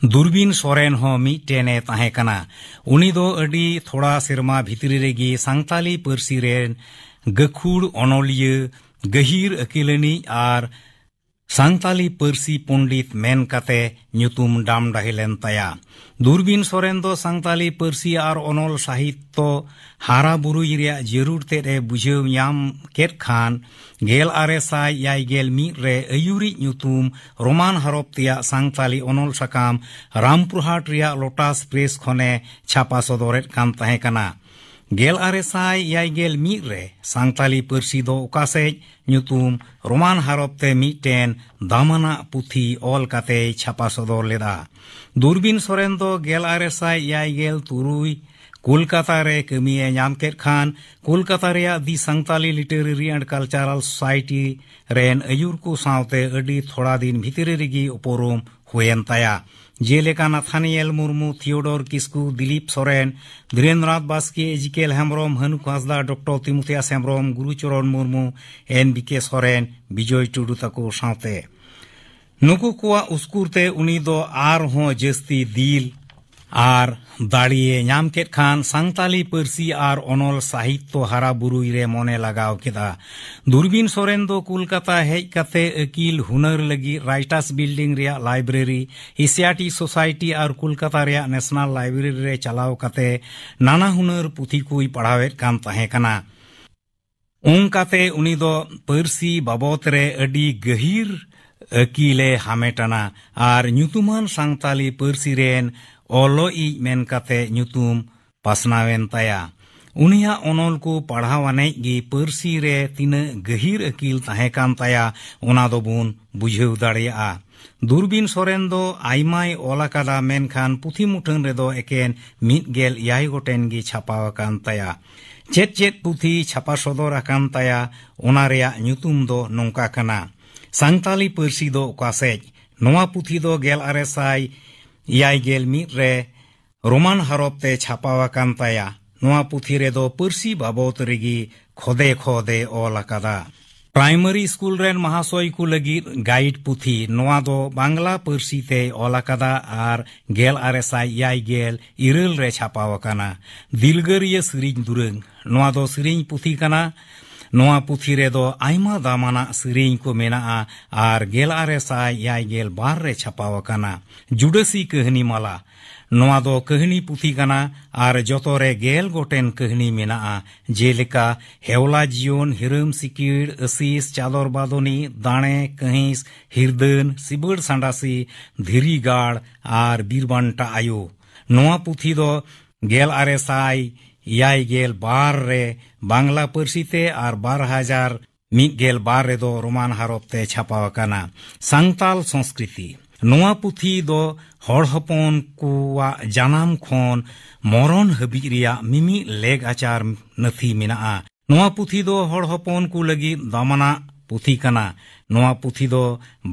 ᱫᱩᱨᱵᱤᱱ ᱥᱚᱨᱮᱱ ᱦᱚᱸ ᱢᱤᱫᱴᱮᱱ ᱮ ᱛᱟᱦᱮᱸ ᱠᱟᱱᱟ᱾ ᱩᱱᱤ ᱫᱚ ᱟᱹᱰᱤ ᱛᱷᱚᱲᱟ ᱥᱮᱨᱢᱟ ᱵᱷᱤᱛᱨᱤ ᱨᱮᱜᱮ ᱥᱟᱱᱛᱟᱞᱤ ᱯᱟᱹᱨᱥᱤ ᱨᱮᱱ ᱜᱟᱹᱠᱷᱩᱲ ᱚᱱᱚᱞᱤᱭᱟᱹ, ᱜᱟᱹᱦᱤᱨ ᱟᱹᱠᱤᱞᱟᱹᱱᱤᱡ ᱟᱨ ᱥᱟᱱᱛᱟᱞᱤ ᱯᱟᱹᱨᱥᱤ ᱯᱚᱱᱰᱤᱛ ᱢᱮᱱ ᱠᱟᱛᱮ ᱧᱩᱛᱩᱢ ᱰᱟᱢᱰᱟᱦᱤ ᱞᱮᱱ ᱛᱟᱭᱟ᱾ ᱫᱩᱨᱵᱤᱱ ᱥᱚᱨᱮᱱ ᱫᱚ ᱥᱟᱱᱛᱟᱞᱤ ᱯᱟᱹᱨᱥᱤ ᱟᱨ ᱚᱱᱚᱞ ᱥᱟᱦᱤᱛᱛᱚ ᱦᱟᱨᱟ ᱵᱩᱨᱩᱭ ᱨᱮᱭᱟᱜ ᱡᱟᱹᱨᱩᱲ ᱛᱮᱫ ᱮ ᱵᱩᱡᱷᱟᱹᱣ ᱧᱟᱢ ᱠᱮᱫ ᱠᱷᱟᱱ, ᱜᱮᱞ ᱟᱨᱮ ᱥᱟᱭ ᱮᱭᱟᱭ ᱜᱮᱞ ᱢᱤᱫ ᱨᱮ ᱟᱹᱭᱩᱨᱤᱡ ᱧᱩᱛᱩᱢ ᱨᱳᱢᱟᱱ ᱦᱚᱨᱚᱯ ᱛᱮᱭᱟᱜ ᱥᱟᱱᱛᱟᱞᱤ ᱚᱱᱚᱞ ᱥᱟᱠᱟᱢ ᱨᱟᱢᱯᱩᱨᱦᱟᱴ ᱨᱮᱭᱟᱜ ᱞᱳᱴᱟᱥ ᱯᱨᱮᱥ ᱠᱷᱚᱱᱮ ᱪᱷᱟᱯᱟ ᱥᱚᱫᱚᱨᱮᱫ ᱠᱟᱱ ᱛᱟᱦᱮᱸ ᱠᱟᱱᱟ᱾ ᱜᱮᱞ ᱟᱨᱮ ᱥᱟᱭ ᱮᱭᱟᱭ ᱜᱮᱞ ᱢᱤᱫ ᱨᱮ ᱥᱟᱱᱛᱟᱞᱤ ᱯᱟᱹᱨᱥᱤ ᱫᱚ ᱚᱠᱟ ᱥᱮᱡ ᱧᱩᱛᱩᱢ ᱨᱳᱢᱟᱱ ᱦᱚᱨᱚᱯ ᱛᱮ ᱢᱤᱫᱴᱮᱱ ᱫᱟᱢᱟᱱᱟᱜ ᱯᱩᱛᱷᱤ ᱚᱞ ᱠᱟᱛᱮᱭ ᱪᱷᱟᱯᱟ ᱥᱚᱫᱚᱨ ᱞᱮᱫᱟ᱾ ᱫᱩᱨᱵᱤᱱ ᱥᱚᱨᱮᱱ ᱫᱚ ᱜᱮᱞ ᱟᱨᱮ ᱥᱟᱭ ᱮᱭᱟᱭ ᱜᱮᱞ ᱛᱩᱨᱩᱭ ᱠᱳᱞᱠᱟᱛᱟ ᱨᱮ ᱠᱟᱹᱢᱤᱭᱮ ᱧᱟᱢ ᱠᱮᱫ ᱠᱷᱟᱱ, ᱠᱳᱞᱠᱟᱛᱟ ᱨᱮᱭᱟᱜ The Santali Literary and Cultural Society ᱨᱮᱱ ᱟᱹᱭᱩᱨ ᱠᱚ ᱥᱟᱶᱛᱮ ᱟᱹᱰᱤ ᱛᱷᱚᱲᱟ ᱫᱤᱱ ᱵᱷᱤᱛᱨᱤ ᱨᱮᱜᱮ ᱩᱯᱨᱩᱢ ᱦᱩᱭᱮᱱ ᱛᱟᱭᱟ᱾ ᱡᱮᱞᱮᱠᱟ ᱱᱟᱛᱷᱟᱱᱤᱭᱮᱞ ᱢᱩᱨᱢᱩ, ᱛᱷᱤᱭᱳᱰᱚᱨ ᱠᱤᱥᱠᱩ, ᱫᱤᱞᱤᱯ ᱥᱚᱨᱮᱱ, ᱫᱷᱤᱨᱮᱱᱫᱨᱚᱱᱟᱛᱷ ᱵᱟᱥᱠᱮ, ᱮᱡᱤᱠᱮᱞ ᱦᱮᱢᱵᱨᱚᱢ, ᱦᱟᱹᱱᱩ ᱦᱟᱸᱥᱫᱟ, ᱰᱚᱠᱴᱚᱨ ᱛᱤᱢᱳᱛᱷᱤᱭᱟᱥ ᱦᱮᱢᱵᱨᱚᱢ, ᱜᱩᱨᱩᱪᱚᱨᱚᱱ ᱢᱩᱨᱢᱩ, ᱮᱱ ᱵᱤ ᱠᱮ ᱥᱚᱨᱮᱱ, ᱵᱤᱡᱚᱭ ᱴᱩᱰᱩ ᱛᱟᱠᱚ ᱥᱟᱶᱛᱮ᱾ ᱱᱩᱠᱩ ᱠᱚᱣᱟᱜ ᱩᱥᱠᱩᱨ ᱛᱮ ᱩᱱᱤ ᱫᱚ ᱟᱨᱦᱚᱸ ᱡᱟᱹᱥᱛᱤ ᱫᱤᱞ ᱟᱨ ᱫᱟᱲᱮᱭ ᱧᱟᱢ ᱠᱮᱫ ᱠᱷᱟᱱ ᱥᱟᱱᱛᱟᱞᱤ ᱯᱟᱹᱨᱥᱤ ᱟᱨ ᱚᱱᱚᱞ ᱥᱟᱦᱤᱛᱛᱚ ᱦᱟᱨᱟ ᱵᱩᱨᱩᱭ ᱨᱮ ᱢᱚᱱᱮ ᱞᱟᱜᱟᱣ ᱠᱮᱫᱟ᱾ ᱫᱩᱨᱵᱤᱱ ᱥᱚᱨᱮᱱ ᱫᱚ ᱠᱳᱞᱠᱟᱛᱟ ᱦᱮᱡ ᱠᱟᱛᱮ ᱟᱹᱠᱤᱞ ᱦᱩᱱᱟᱹᱨ ᱞᱟᱹᱜᱤᱫ ᱨᱟᱭᱴᱟᱨᱥ ᱵᱤᱞᱰᱤᱝ ᱨᱮᱭᱟᱜ ᱞᱟᱭᱵᱨᱮᱨᱤ, ᱮᱥᱤᱭᱟᱴᱤᱠ ᱥᱳᱥᱟᱭᱴᱤ ᱟᱨ ᱠᱳᱞᱠᱟᱛᱟ ᱨᱮᱭᱟᱜ ᱱᱮᱥᱱᱟᱞ ᱞᱟᱭᱵᱨᱮᱨᱤ ᱨᱮ ᱪᱟᱞᱟᱣ ᱠᱟᱛᱮ ᱱᱟᱱᱟ ᱦᱩᱱᱟᱹᱨ ᱯᱩᱛᱷᱤ ᱠᱚᱭ ᱯᱟᱲᱦᱟᱣᱮᱫ ᱠᱟᱱ ᱛᱟᱦᱮᱸ ᱠᱟᱱᱟ᱾ ᱚᱱᱠᱟᱛᱮ ᱩᱱᱤ ᱫᱚ ᱯᱟᱹᱨᱥᱤ ᱵᱟᱵᱚᱛ ᱨᱮ ᱟᱹᱰᱤ ᱜᱟᱹᱦᱤᱨ ᱟᱹᱠᱤᱞᱮ ᱦᱟᱢᱮᱴ ᱟᱱᱟ ᱟᱨ ᱧᱩᱛᱩᱢᱟᱱ ᱥᱟᱱᱛᱟᱞᱤ ᱯᱟᱹᱨᱥᱤ ᱨᱮᱱ ᱚᱞᱚᱜᱤᱡ ᱢᱮᱱ ᱠᱟᱛᱮ ᱧᱩᱛᱩᱢ ᱯᱟᱥᱱᱟᱣᱮᱱ ᱛᱟᱭᱟ᱾ ᱩᱱᱤᱭᱟᱜ ᱚᱱᱚᱞ ᱠᱚ ᱯᱟᱲᱦᱟᱣ ᱟᱱᱮᱡ ᱜᱮ ᱯᱟᱹᱨᱥᱤ ᱨᱮ ᱛᱤᱱᱟᱹᱜ ᱜᱟᱹᱦᱤᱨ ᱟᱹᱠᱤᱞ ᱛᱟᱦᱮᱸ ᱠᱟᱱ ᱛᱟᱭᱟ, ᱚᱱᱟ ᱫᱚᱵᱚᱱ ᱵᱩᱡᱷᱟᱹᱣ ᱫᱟᱲᱮᱭᱟᱜᱼᱟ᱾ ᱫᱩᱨᱵᱤᱱ ᱥᱚᱨᱮᱱ ᱫᱚ ᱟᱭᱢᱟᱭ ᱚᱞ ᱟᱠᱟᱫᱟ, ᱢᱮᱱᱠᱷᱟᱱ ᱯᱩᱛᱷᱤ ᱢᱩᱴᱷᱟᱹᱱ ᱨᱮᱫᱚ ᱮᱠᱮᱱ ᱢᱤᱫ ᱜᱮᱞ ᱮᱭᱟᱭ ᱜᱚᱴᱮᱱ ᱜᱮ ᱪᱷᱟᱯᱟᱣ ᱟᱠᱟᱱ ᱛᱟᱭᱟ᱾ ᱪᱮᱫ ᱪᱮᱫ ᱯᱩᱛᱷᱤ ᱪᱷᱟᱯᱟ ᱥᱚᱫᱚᱨ ᱟᱠᱟᱱ ᱛᱟᱭᱟ, ᱚᱱᱟ ᱨᱮᱭᱟᱜ ᱧᱩᱛᱩᱢ ᱫᱚ ᱱᱚᱝᱠᱟ ᱠᱟᱱᱟ, ᱥᱟᱱᱛᱟᱞᱤ ᱯᱟᱹᱨᱥᱤ ᱫᱚ ᱚᱠᱟ ᱥᱮᱡ? ᱱᱚᱣᱟ ᱯᱩᱛᱷᱤ ᱫᱚ ᱜᱮᱞ ᱟᱨᱮ ᱥᱟᱭ ᱮᱭᱟᱭ ᱜᱮᱞ ᱢᱤᱫ ᱨᱮ ᱨᱳᱢᱟᱱ ᱦᱚᱨᱚᱯ ᱛᱮ ᱪᱷᱟᱯᱟᱣ ᱟᱠᱟᱱ ᱛᱟᱭᱟ᱾ ᱱᱚᱣᱟ ᱯᱩᱛᱷᱤ ᱨᱮᱫᱚ ᱯᱟᱹᱨᱥᱤ ᱵᱟᱵᱚᱛ ᱨᱮᱜᱮ ᱠᱷᱚᱫᱮ ᱠᱷᱚᱫᱮ ᱚᱞ ᱟᱠᱟᱫᱟ᱾ ᱯᱨᱟᱭᱢᱟᱨᱤ ᱥᱠᱩᱞ ᱨᱮᱱ ᱢᱟᱦᱟᱥᱚᱭ ᱠᱚ ᱞᱟᱹᱜᱤᱫ ᱜᱟᱭᱤᱰ ᱯᱩᱛᱷᱤ, ᱱᱚᱣᱟ ᱫᱚ ᱵᱟᱝᱞᱟ ᱯᱟᱹᱨᱥᱤ ᱛᱮᱭ ᱚᱞ ᱟᱠᱟᱫᱟ ᱟᱨ ᱜᱮᱞ ᱟᱨᱮ ᱥᱟᱭ ᱮᱭᱟᱭ ᱜᱮᱞ ᱤᱨᱟᱹᱞ ᱨᱮ ᱪᱷᱟᱯᱟᱣ ᱟᱠᱟᱱᱟ᱾ ᱫᱤᱞᱜᱟᱹᱨᱤᱭᱟᱹ ᱥᱮᱨᱮᱧ ᱫᱩᱨᱟᱹᱝ, ᱱᱚᱣᱟ ᱫᱚ ᱥᱮᱨᱮᱧ ᱯᱩᱛᱷᱤ ᱠᱟᱱᱟ᱾ ᱱᱚᱣᱟ ᱯᱩᱛᱷᱤ ᱨᱮᱫᱚ ᱟᱭᱢᱟ ᱫᱟᱢᱟᱱᱟᱜ ᱥᱮᱨᱮᱧ ᱠᱚ ᱢᱮᱱᱟᱜᱼᱟ ᱟᱨ ᱜᱮᱞ ᱟᱨᱮ ᱥᱟᱭ ᱮᱭᱟᱭ ᱜᱮᱞ ᱵᱟᱨ ᱨᱮ ᱪᱷᱟᱯᱟᱣ ᱟᱠᱟᱱᱟ᱾ ᱡᱩᱰᱟᱹᱥᱤ ᱠᱟᱹᱦᱱᱤ ᱢᱟᱞᱟ, ᱱᱚᱣᱟ ᱫᱚ ᱠᱟᱹᱦᱱᱤ ᱯᱩᱛᱷᱤ ᱠᱟᱱᱟ ᱟᱨ ᱡᱚᱛᱚ ᱨᱮ ᱜᱮᱞ ᱜᱚᱴᱮᱱ ᱠᱟᱹᱦᱱᱤ ᱢᱮᱱᱟᱜᱼᱟ, ᱡᱮᱞᱮᱠᱟ ᱦᱮᱣᱞᱟ ᱡᱤᱭᱚᱱ, ᱦᱤᱨᱟᱹᱢ ᱥᱤᱠᱤᱲ, ᱟᱹᱥᱤᱥ, ᱪᱟᱫᱚᱨ ᱵᱟᱫᱚᱱᱤ, ᱫᱟᱲᱮ, ᱠᱟᱹᱦᱤᱥ, ᱦᱤᱨᱫᱟᱹᱱ, ᱥᱤᱵᱟᱹᱲ ᱥᱟᱸᱰᱟᱥᱤ, ᱫᱷᱤᱨᱤ ᱜᱟᱲ ᱟᱨ ᱵᱤᱨᱵᱟᱱᱴᱟ ᱟᱭᱳ᱾ ᱱᱚᱣᱟ ᱯᱩᱛᱷᱤ ᱫᱚ ᱜᱮᱞ ᱟᱨᱮ ᱥᱟᱭ ᱮᱭᱟᱭ ᱜᱮᱞ ᱵᱟᱨ ᱨᱮ ᱵᱟᱝᱞᱟ ᱯᱟᱹᱨᱥᱤ ᱛᱮ ᱟᱨ ᱵᱟᱨ ᱦᱟᱡᱟᱨ ᱢᱤᱫ ᱜᱮᱞ ᱵᱟᱨ ᱨᱮᱫᱚ ᱨᱳᱢᱟᱱ ᱦᱟᱨᱚᱯ ᱛᱮ ᱪᱷᱟᱯᱟᱣ ᱟᱠᱟᱱᱟ᱾ ᱥᱟᱱᱛᱟᱞ ᱥᱚᱝᱥᱠᱨᱤᱛᱤ, ᱱᱚᱣᱟ ᱯᱩᱛᱷᱤ ᱫᱚ ᱦᱚᱲ ᱦᱚᱯᱚᱱ ᱠᱚᱣᱟᱜ ᱡᱟᱱᱟᱢ ᱠᱷᱚᱱ ᱢᱚᱨᱚᱱ ᱦᱟᱹᱵᱤᱡ ᱨᱮᱭᱟᱜ ᱢᱤᱢᱤᱫ ᱞᱮᱜ ᱟᱪᱟᱨ ᱱᱟᱹᱛᱷᱤ ᱢᱮᱱᱟᱜᱼᱟ᱾ ᱱᱚᱣᱟ ᱯᱩᱛᱷᱤ ᱫᱚ ᱦᱚᱲ ᱦᱚᱯᱚᱱ ᱠᱚ ᱞᱟᱹᱜᱤᱫ ᱫᱟᱢᱟᱱᱟᱜ ᱯᱩᱛᱷᱤ ᱠᱟᱱᱟ᱾ ᱱᱚᱣᱟ ᱯᱩᱛᱷᱤ ᱫᱚ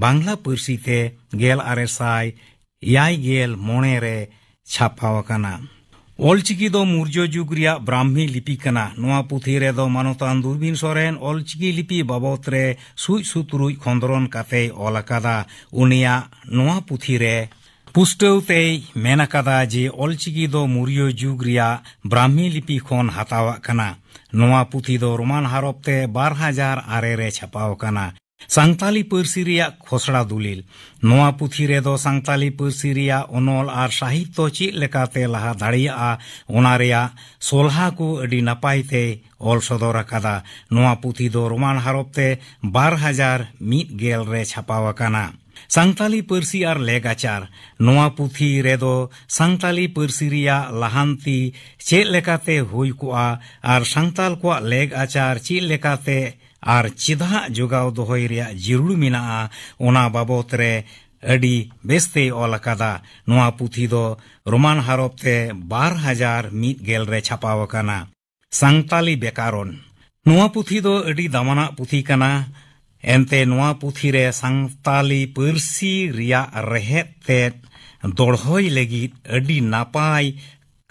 ᱵᱟᱝᱞᱟ ᱯᱟᱹᱨᱥᱤ ᱛᱮ ᱜᱮᱞ ᱟᱨᱮ ᱥᱟᱭ ᱮᱭᱟᱭ ᱜᱮᱞ ᱢᱚᱬᱮ ᱨᱮ ᱪᱷᱟᱯᱟᱣ ᱟᱠᱟᱱᱟ᱾ ᱚᱞᱪᱤᱠᱤ ᱫᱚ ᱢᱳᱨᱡᱚ ᱡᱩᱜᱽ ᱨᱮᱭᱟᱜ ᱵᱨᱟᱦᱢᱤ ᱞᱤᱯᱤ ᱠᱟᱱᱟ᱾ ᱱᱚᱣᱟ ᱯᱩᱛᱷᱤ ᱨᱮᱫᱚ ᱢᱟᱱᱚᱛᱟᱱ ᱫᱩᱨᱵᱤᱱ ᱥᱚᱨᱮᱱ ᱚᱞᱪᱤᱠᱤ ᱞᱤᱯᱤ ᱵᱟᱵᱚᱛ ᱨᱮ ᱥᱩᱡ ᱥᱩᱛᱨᱩᱡ ᱠᱷᱚᱸᱫᱽᱨᱚᱱ ᱠᱟᱛᱮᱭ ᱚᱞ ᱟᱠᱟᱫᱟ᱾ ᱩᱱᱤᱭᱟᱜ ᱱᱚᱣᱟ ᱯᱩᱛᱷᱤ ᱨᱮ ᱯᱩᱥᱴᱟᱹᱣ ᱛᱮᱭ ᱢᱮᱱ ᱟᱠᱟᱫᱟ ᱡᱮ ᱚᱞᱪᱤᱠᱤ ᱫᱚ ᱢᱳᱨᱡᱚ ᱡᱩᱜᱽ ᱨᱮᱭᱟᱜ ᱵᱨᱟᱦᱢᱤ ᱞᱤᱯᱤ ᱠᱷᱚᱱ ᱦᱟᱛᱟᱣᱟᱜ ᱠᱟᱱᱟ᱾ ᱱᱚᱣᱟ ᱯᱩᱛᱷᱤ ᱫᱚ ᱨᱳᱢᱟᱱ ᱦᱟᱨᱚᱯ ᱛᱮ ᱵᱟᱨ ᱦᱟᱡᱟᱨ ᱟᱨᱮ ᱨᱮ ᱪᱷᱟᱯᱟᱣ ᱟᱠᱟᱱᱟ᱾ ᱥᱟᱱᱛᱟᱞᱤ ᱯᱟᱹᱨᱥᱤ ᱨᱮᱭᱟᱜ ᱠᱷᱚᱥᱲᱟ ᱫᱩᱞᱤᱞ᱾ ᱱᱚᱣᱟ ᱯᱩᱛᱷᱤ ᱨᱮᱫᱚ ᱥᱟᱱᱛᱟᱞᱤ ᱯᱟᱹᱨᱥᱤ ᱨᱮᱭᱟᱜ ᱚᱱᱚᱞ ᱟᱨ ᱥᱟᱦᱤᱛᱭᱚ ᱪᱮᱫ ᱞᱮᱠᱟᱛᱮ ᱞᱟᱦᱟ ᱫᱟᱲᱮᱭᱟᱜᱼᱟ, ᱚᱱᱟ ᱨᱮᱭᱟᱜ ᱥᱚᱞᱦᱟ ᱠᱚ ᱟᱹᱰᱤ ᱱᱟᱯᱟᱭ ᱛᱮ ᱚᱞ ᱥᱚᱫᱚᱨ ᱟᱠᱟᱫᱟ᱾ ᱱᱚᱣᱟ ᱯᱩᱛᱷᱤ ᱫᱚ ᱨᱳᱢᱟᱱ ᱦᱟᱨᱚᱯ ᱛᱮ ᱵᱟᱨ ᱦᱟᱡᱟᱨ ᱢᱤᱫ ᱜᱮᱞ ᱨᱮ ᱪᱷᱟᱯᱟᱣ ᱟᱠᱟᱱᱟ᱾ ᱥᱟᱱᱛᱟᱞᱤ ᱯᱟᱹᱨᱥᱤ ᱟᱨ ᱞᱮᱜᱟᱪᱟᱨ᱾ ᱱᱚᱣᱟ ᱯᱩᱛᱷᱤ ᱨᱮᱫᱚ ᱥᱟᱱᱛᱟᱞᱤ ᱯᱟᱹᱨᱥᱤ ᱨᱮᱭᱟᱜ ᱞᱟᱦᱟᱱᱛᱤ ᱪᱮᱫ ᱞᱮᱠᱟᱛᱮ ᱦᱩᱭ ᱠᱚᱜᱼᱟ ᱟᱨ ᱥᱟᱱᱛᱟᱞ ᱠᱚᱣᱟᱜ ᱞᱮᱜᱟᱪᱟᱨ ᱪᱮᱫ ᱞᱮᱠᱟᱛᱮ ᱟᱨ ᱪᱮᱫᱟᱜ ᱡᱚᱜᱟᱣ ᱫᱚᱦᱚᱭ ᱨᱮᱭᱟᱜ ᱡᱟᱹᱨᱩᱲ ᱢᱮᱱᱟᱜᱼᱟ, ᱚᱱᱟ ᱵᱟᱵᱚᱛ ᱨᱮ ᱟᱹᱰᱤ ᱵᱮᱥ ᱛᱮᱭ ᱚᱞ ᱟᱠᱟᱫᱟ᱾ ᱱᱚᱣᱟ ᱯᱩᱛᱷᱤ ᱫᱚ ᱨᱳᱢᱟᱱ ᱦᱚᱨᱚᱯ ᱛᱮ ᱵᱟᱨ ᱦᱟᱡᱟᱨ ᱢᱤᱫ ᱜᱮᱞ ᱨᱮ ᱪᱷᱟᱯᱟᱣ ᱟᱠᱟᱱᱟ᱾ ᱥᱟᱱᱛᱟᱞᱤ ᱵᱮᱠᱟᱨᱚᱱ᱾ ᱱᱚᱣᱟ ᱯᱩᱛᱷᱤ ᱫᱚ ᱟᱹᱰᱤ ᱫᱟᱢᱟᱱᱟᱜ ᱯᱩᱛᱷᱤ ᱠᱟᱱᱟ᱾ ᱮᱱᱛᱮ ᱱᱚᱣᱟ ᱯᱩᱛᱷᱤ ᱨᱮ ᱥᱟᱱᱛᱟᱞᱤ ᱯᱟᱹᱨᱥᱤ ᱨᱮᱭᱟᱜ ᱨᱮᱦᱮᱫ ᱛᱮᱫ ᱫᱚᱲᱦᱚᱭ ᱞᱟᱹᱜᱤᱫ ᱟᱹᱰᱤ ᱱᱟᱯᱟᱭ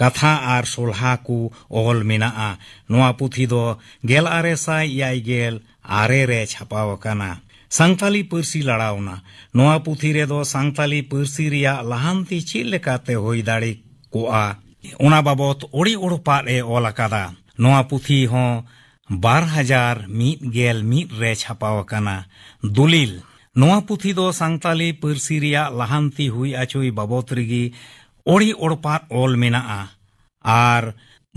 ᱠᱟᱛᱷᱟ ᱟᱨ ᱥᱚᱞᱦᱟ ᱠᱚ ᱚᱞ ᱢᱮᱱᱟᱜᱼᱟ᱾ ᱱᱚᱣᱟ ᱯᱩᱛᱷᱤ ᱫᱚ ᱜᱮᱞ ᱟᱨᱮ ᱥᱟᱭ ᱮᱭᱟᱭ ᱜᱮᱞ ᱟᱨᱮ ᱨᱮ ᱪᱷᱟᱯᱟᱣ ᱟᱠᱟᱱᱟ᱾ ᱥᱟᱱᱛᱟᱞᱤ ᱯᱟᱹᱨᱥᱤ ᱞᱟᱲᱟᱣᱱᱟ᱾ ᱱᱚᱣᱟ ᱯᱩᱛᱷᱤ ᱨᱮᱫᱚ ᱥᱟᱱᱛᱟᱞᱤ ᱯᱟᱹᱨᱥᱤ ᱨᱮᱭᱟᱜ ᱞᱟᱦᱟᱱᱛᱤ ᱪᱮᱫ ᱞᱮᱠᱟᱛᱮ ᱦᱩᱭ ᱫᱟᱲᱮ ᱠᱚᱜᱼᱟ, ᱚᱱᱟ ᱵᱟᱵᱚᱛ ᱚᱲᱤ ᱚᱲᱯᱟᱫ ᱮ ᱚᱞ ᱟᱠᱟᱫᱟ᱾ ᱱᱚᱣᱟ ᱯᱩᱛᱷᱤ ᱦᱚᱸ ᱵᱟᱨ ᱦᱟᱡᱟᱨ ᱢᱤᱫ ᱜᱮᱞ ᱢᱤᱫ ᱨᱮ ᱪᱷᱟᱯᱟᱣ ᱟᱠᱟᱱᱟ᱾ ᱫᱚᱞᱤᱞ᱾ ᱱᱚᱣᱟ ᱯᱩᱛᱷᱤ ᱫᱚ ᱥᱟᱱᱛᱟᱞᱤ ᱯᱟᱹᱨᱥᱤ ᱨᱮᱭᱟᱜ ᱞᱟᱦᱟᱱᱛᱤ ᱦᱩᱭ ᱟᱪᱚᱭ ᱵᱟᱵᱚᱛ ᱨᱮᱜᱮ ᱚᱲᱤ ᱚᱲᱯᱟᱫ ᱚᱞ ᱢᱮᱱᱟᱜᱼᱟ ᱟᱨ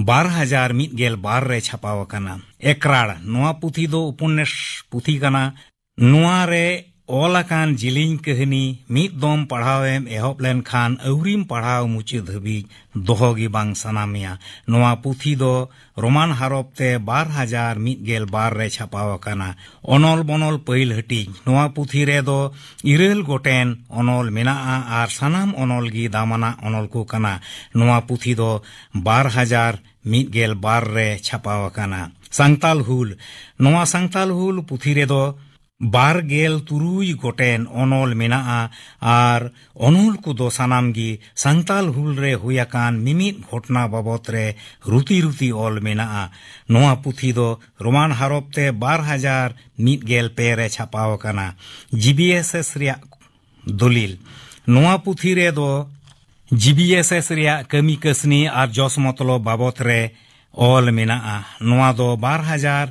ᱵᱟᱨ ᱦᱟᱡᱟᱨ ᱢᱤᱫ ᱜᱮᱞ ᱵᱟᱨ ᱨᱮ ᱪᱷᱟᱯᱟᱣ ᱟᱠᱟᱱᱟ᱾ ᱮᱠᱨᱟᱲ᱾ ᱱᱚᱣᱟ ᱯᱩᱛᱷᱤ ᱫᱚ ᱩᱯᱚᱱᱱᱟᱥ ᱯᱩᱛᱷᱤ ᱠᱟᱱᱟ᱾ ᱱᱚᱣᱟ ᱨᱮ ᱚᱞ ᱟᱠᱟᱱ ᱡᱤᱞᱤᱧ ᱠᱟᱹᱦᱱᱤ ᱢᱤᱫ ᱫᱚᱢ ᱯᱟᱲᱦᱟᱣ ᱮᱢ ᱮᱦᱚᱵ ᱞᱮᱱᱠᱷᱟᱱ ᱟᱹᱣᱨᱤᱢ ᱯᱟᱲᱦᱟᱣ ᱢᱩᱪᱟᱹᱫ ᱦᱟᱹᱵᱤᱡ ᱫᱚᱦᱚ ᱜᱮ ᱵᱟᱝ ᱥᱟᱱᱟ ᱢᱮᱭᱟ᱾ ᱱᱚᱣᱟ ᱯᱩᱛᱷᱤ ᱫᱚ ᱨᱳᱢᱟᱱ ᱦᱚᱨᱚᱯ ᱛᱮ ᱵᱟᱨ ᱦᱟᱡᱟᱨ ᱢᱤᱫ ᱜᱮᱞ ᱵᱟᱨ ᱨᱮ ᱪᱷᱟᱯᱟᱣ ᱟᱠᱟᱱᱟ᱾ ᱚᱱᱚᱞ ᱵᱚᱱᱚᱞ ᱯᱟᱹᱦᱤᱞ ᱦᱟᱹᱴᱤᱧ᱾ ᱱᱚᱣᱟ ᱯᱩᱛᱷᱤ ᱨᱮᱫᱚ ᱤᱨᱟᱹᱞ ᱜᱚᱴᱮᱱ ᱚᱱᱚᱞ ᱢᱮᱱᱟᱜᱼᱟ ᱟᱨ ᱥᱟᱱᱟᱢ ᱚᱱᱚᱞ ᱜᱮ ᱫᱟᱢᱟᱱᱟᱜ ᱚᱱᱚᱞ ᱠᱚ ᱠᱟᱱᱟ᱾ ᱱᱚᱣᱟ ᱯᱩᱛᱷᱤ ᱫᱚ ᱵᱟᱨ ᱦᱟᱡᱟᱨ ᱢᱤᱫ ᱜᱮᱞ ᱵᱟᱨ ᱨᱮ ᱪᱷᱟᱯᱟᱣ ᱟᱠᱟᱱᱟ᱾ ᱥᱟᱱᱛᱟᱞ ᱦᱩᱞ᱾ ᱱᱚᱣᱟ ᱥᱟᱱᱛᱟᱞ ᱦᱩᱞ ᱯᱩᱛᱷᱤ ᱨᱮᱫᱚ ᱵᱟᱨ ᱜᱮᱞ ᱛᱩᱨᱩᱭ ᱜᱚᱴᱮᱱ ᱚᱱᱚᱞ ᱢᱮᱱᱟᱜᱼᱟ ᱟᱨ ᱚᱱᱚᱞ ᱠᱚᱫᱚ ᱥᱟᱱᱟᱢ ᱜᱮ ᱥᱟᱱᱛᱟᱞ ᱦᱩᱞ ᱨᱮ ᱦᱩᱭ ᱟᱠᱟᱱ ᱢᱤᱢᱤᱫ ᱜᱷᱚᱴᱱᱟ ᱵᱟᱵᱚᱛ ᱨᱮ ᱨᱩᱛᱤ ᱨᱩᱛᱤ ᱚᱞ ᱢᱮᱱᱟᱜᱼᱟ᱾ ᱱᱚᱣᱟ ᱯᱩᱛᱷᱤ ᱫᱚ ᱨᱳᱢᱟᱱ ᱦᱚᱨᱚᱯ ᱛᱮ ᱵᱟᱨ ᱦᱟᱡᱟᱨ ᱢᱤᱫ ᱜᱮᱞ ᱯᱮ ᱨᱮ ᱪᱷᱟᱯᱟᱣ ᱟᱠᱟᱱᱟ᱾ ᱡᱤ ᱵᱤ ᱮᱥ ᱮᱥ ᱨᱮᱭᱟᱜ ᱫᱚᱞᱤᱞ᱾ ᱱᱚᱣᱟ ᱯᱩᱛᱷᱤ ᱨᱮᱫᱚ ᱡᱤ ᱵᱤ ᱮᱥ ᱮᱥ ᱨᱮᱭᱟᱜ ᱠᱟᱹᱢᱤ ᱠᱟᱹᱥᱱᱤ ᱟᱨ ᱡᱚᱥ ᱢᱚᱛᱞᱚᱵ ᱵᱟᱵᱚᱛ ᱨᱮ ᱚᱞ ᱢᱮᱱᱟᱜᱼᱟ᱾ ᱱᱚᱣᱟ ᱫᱚ ᱵᱟᱨ ᱦᱟᱡᱟᱨ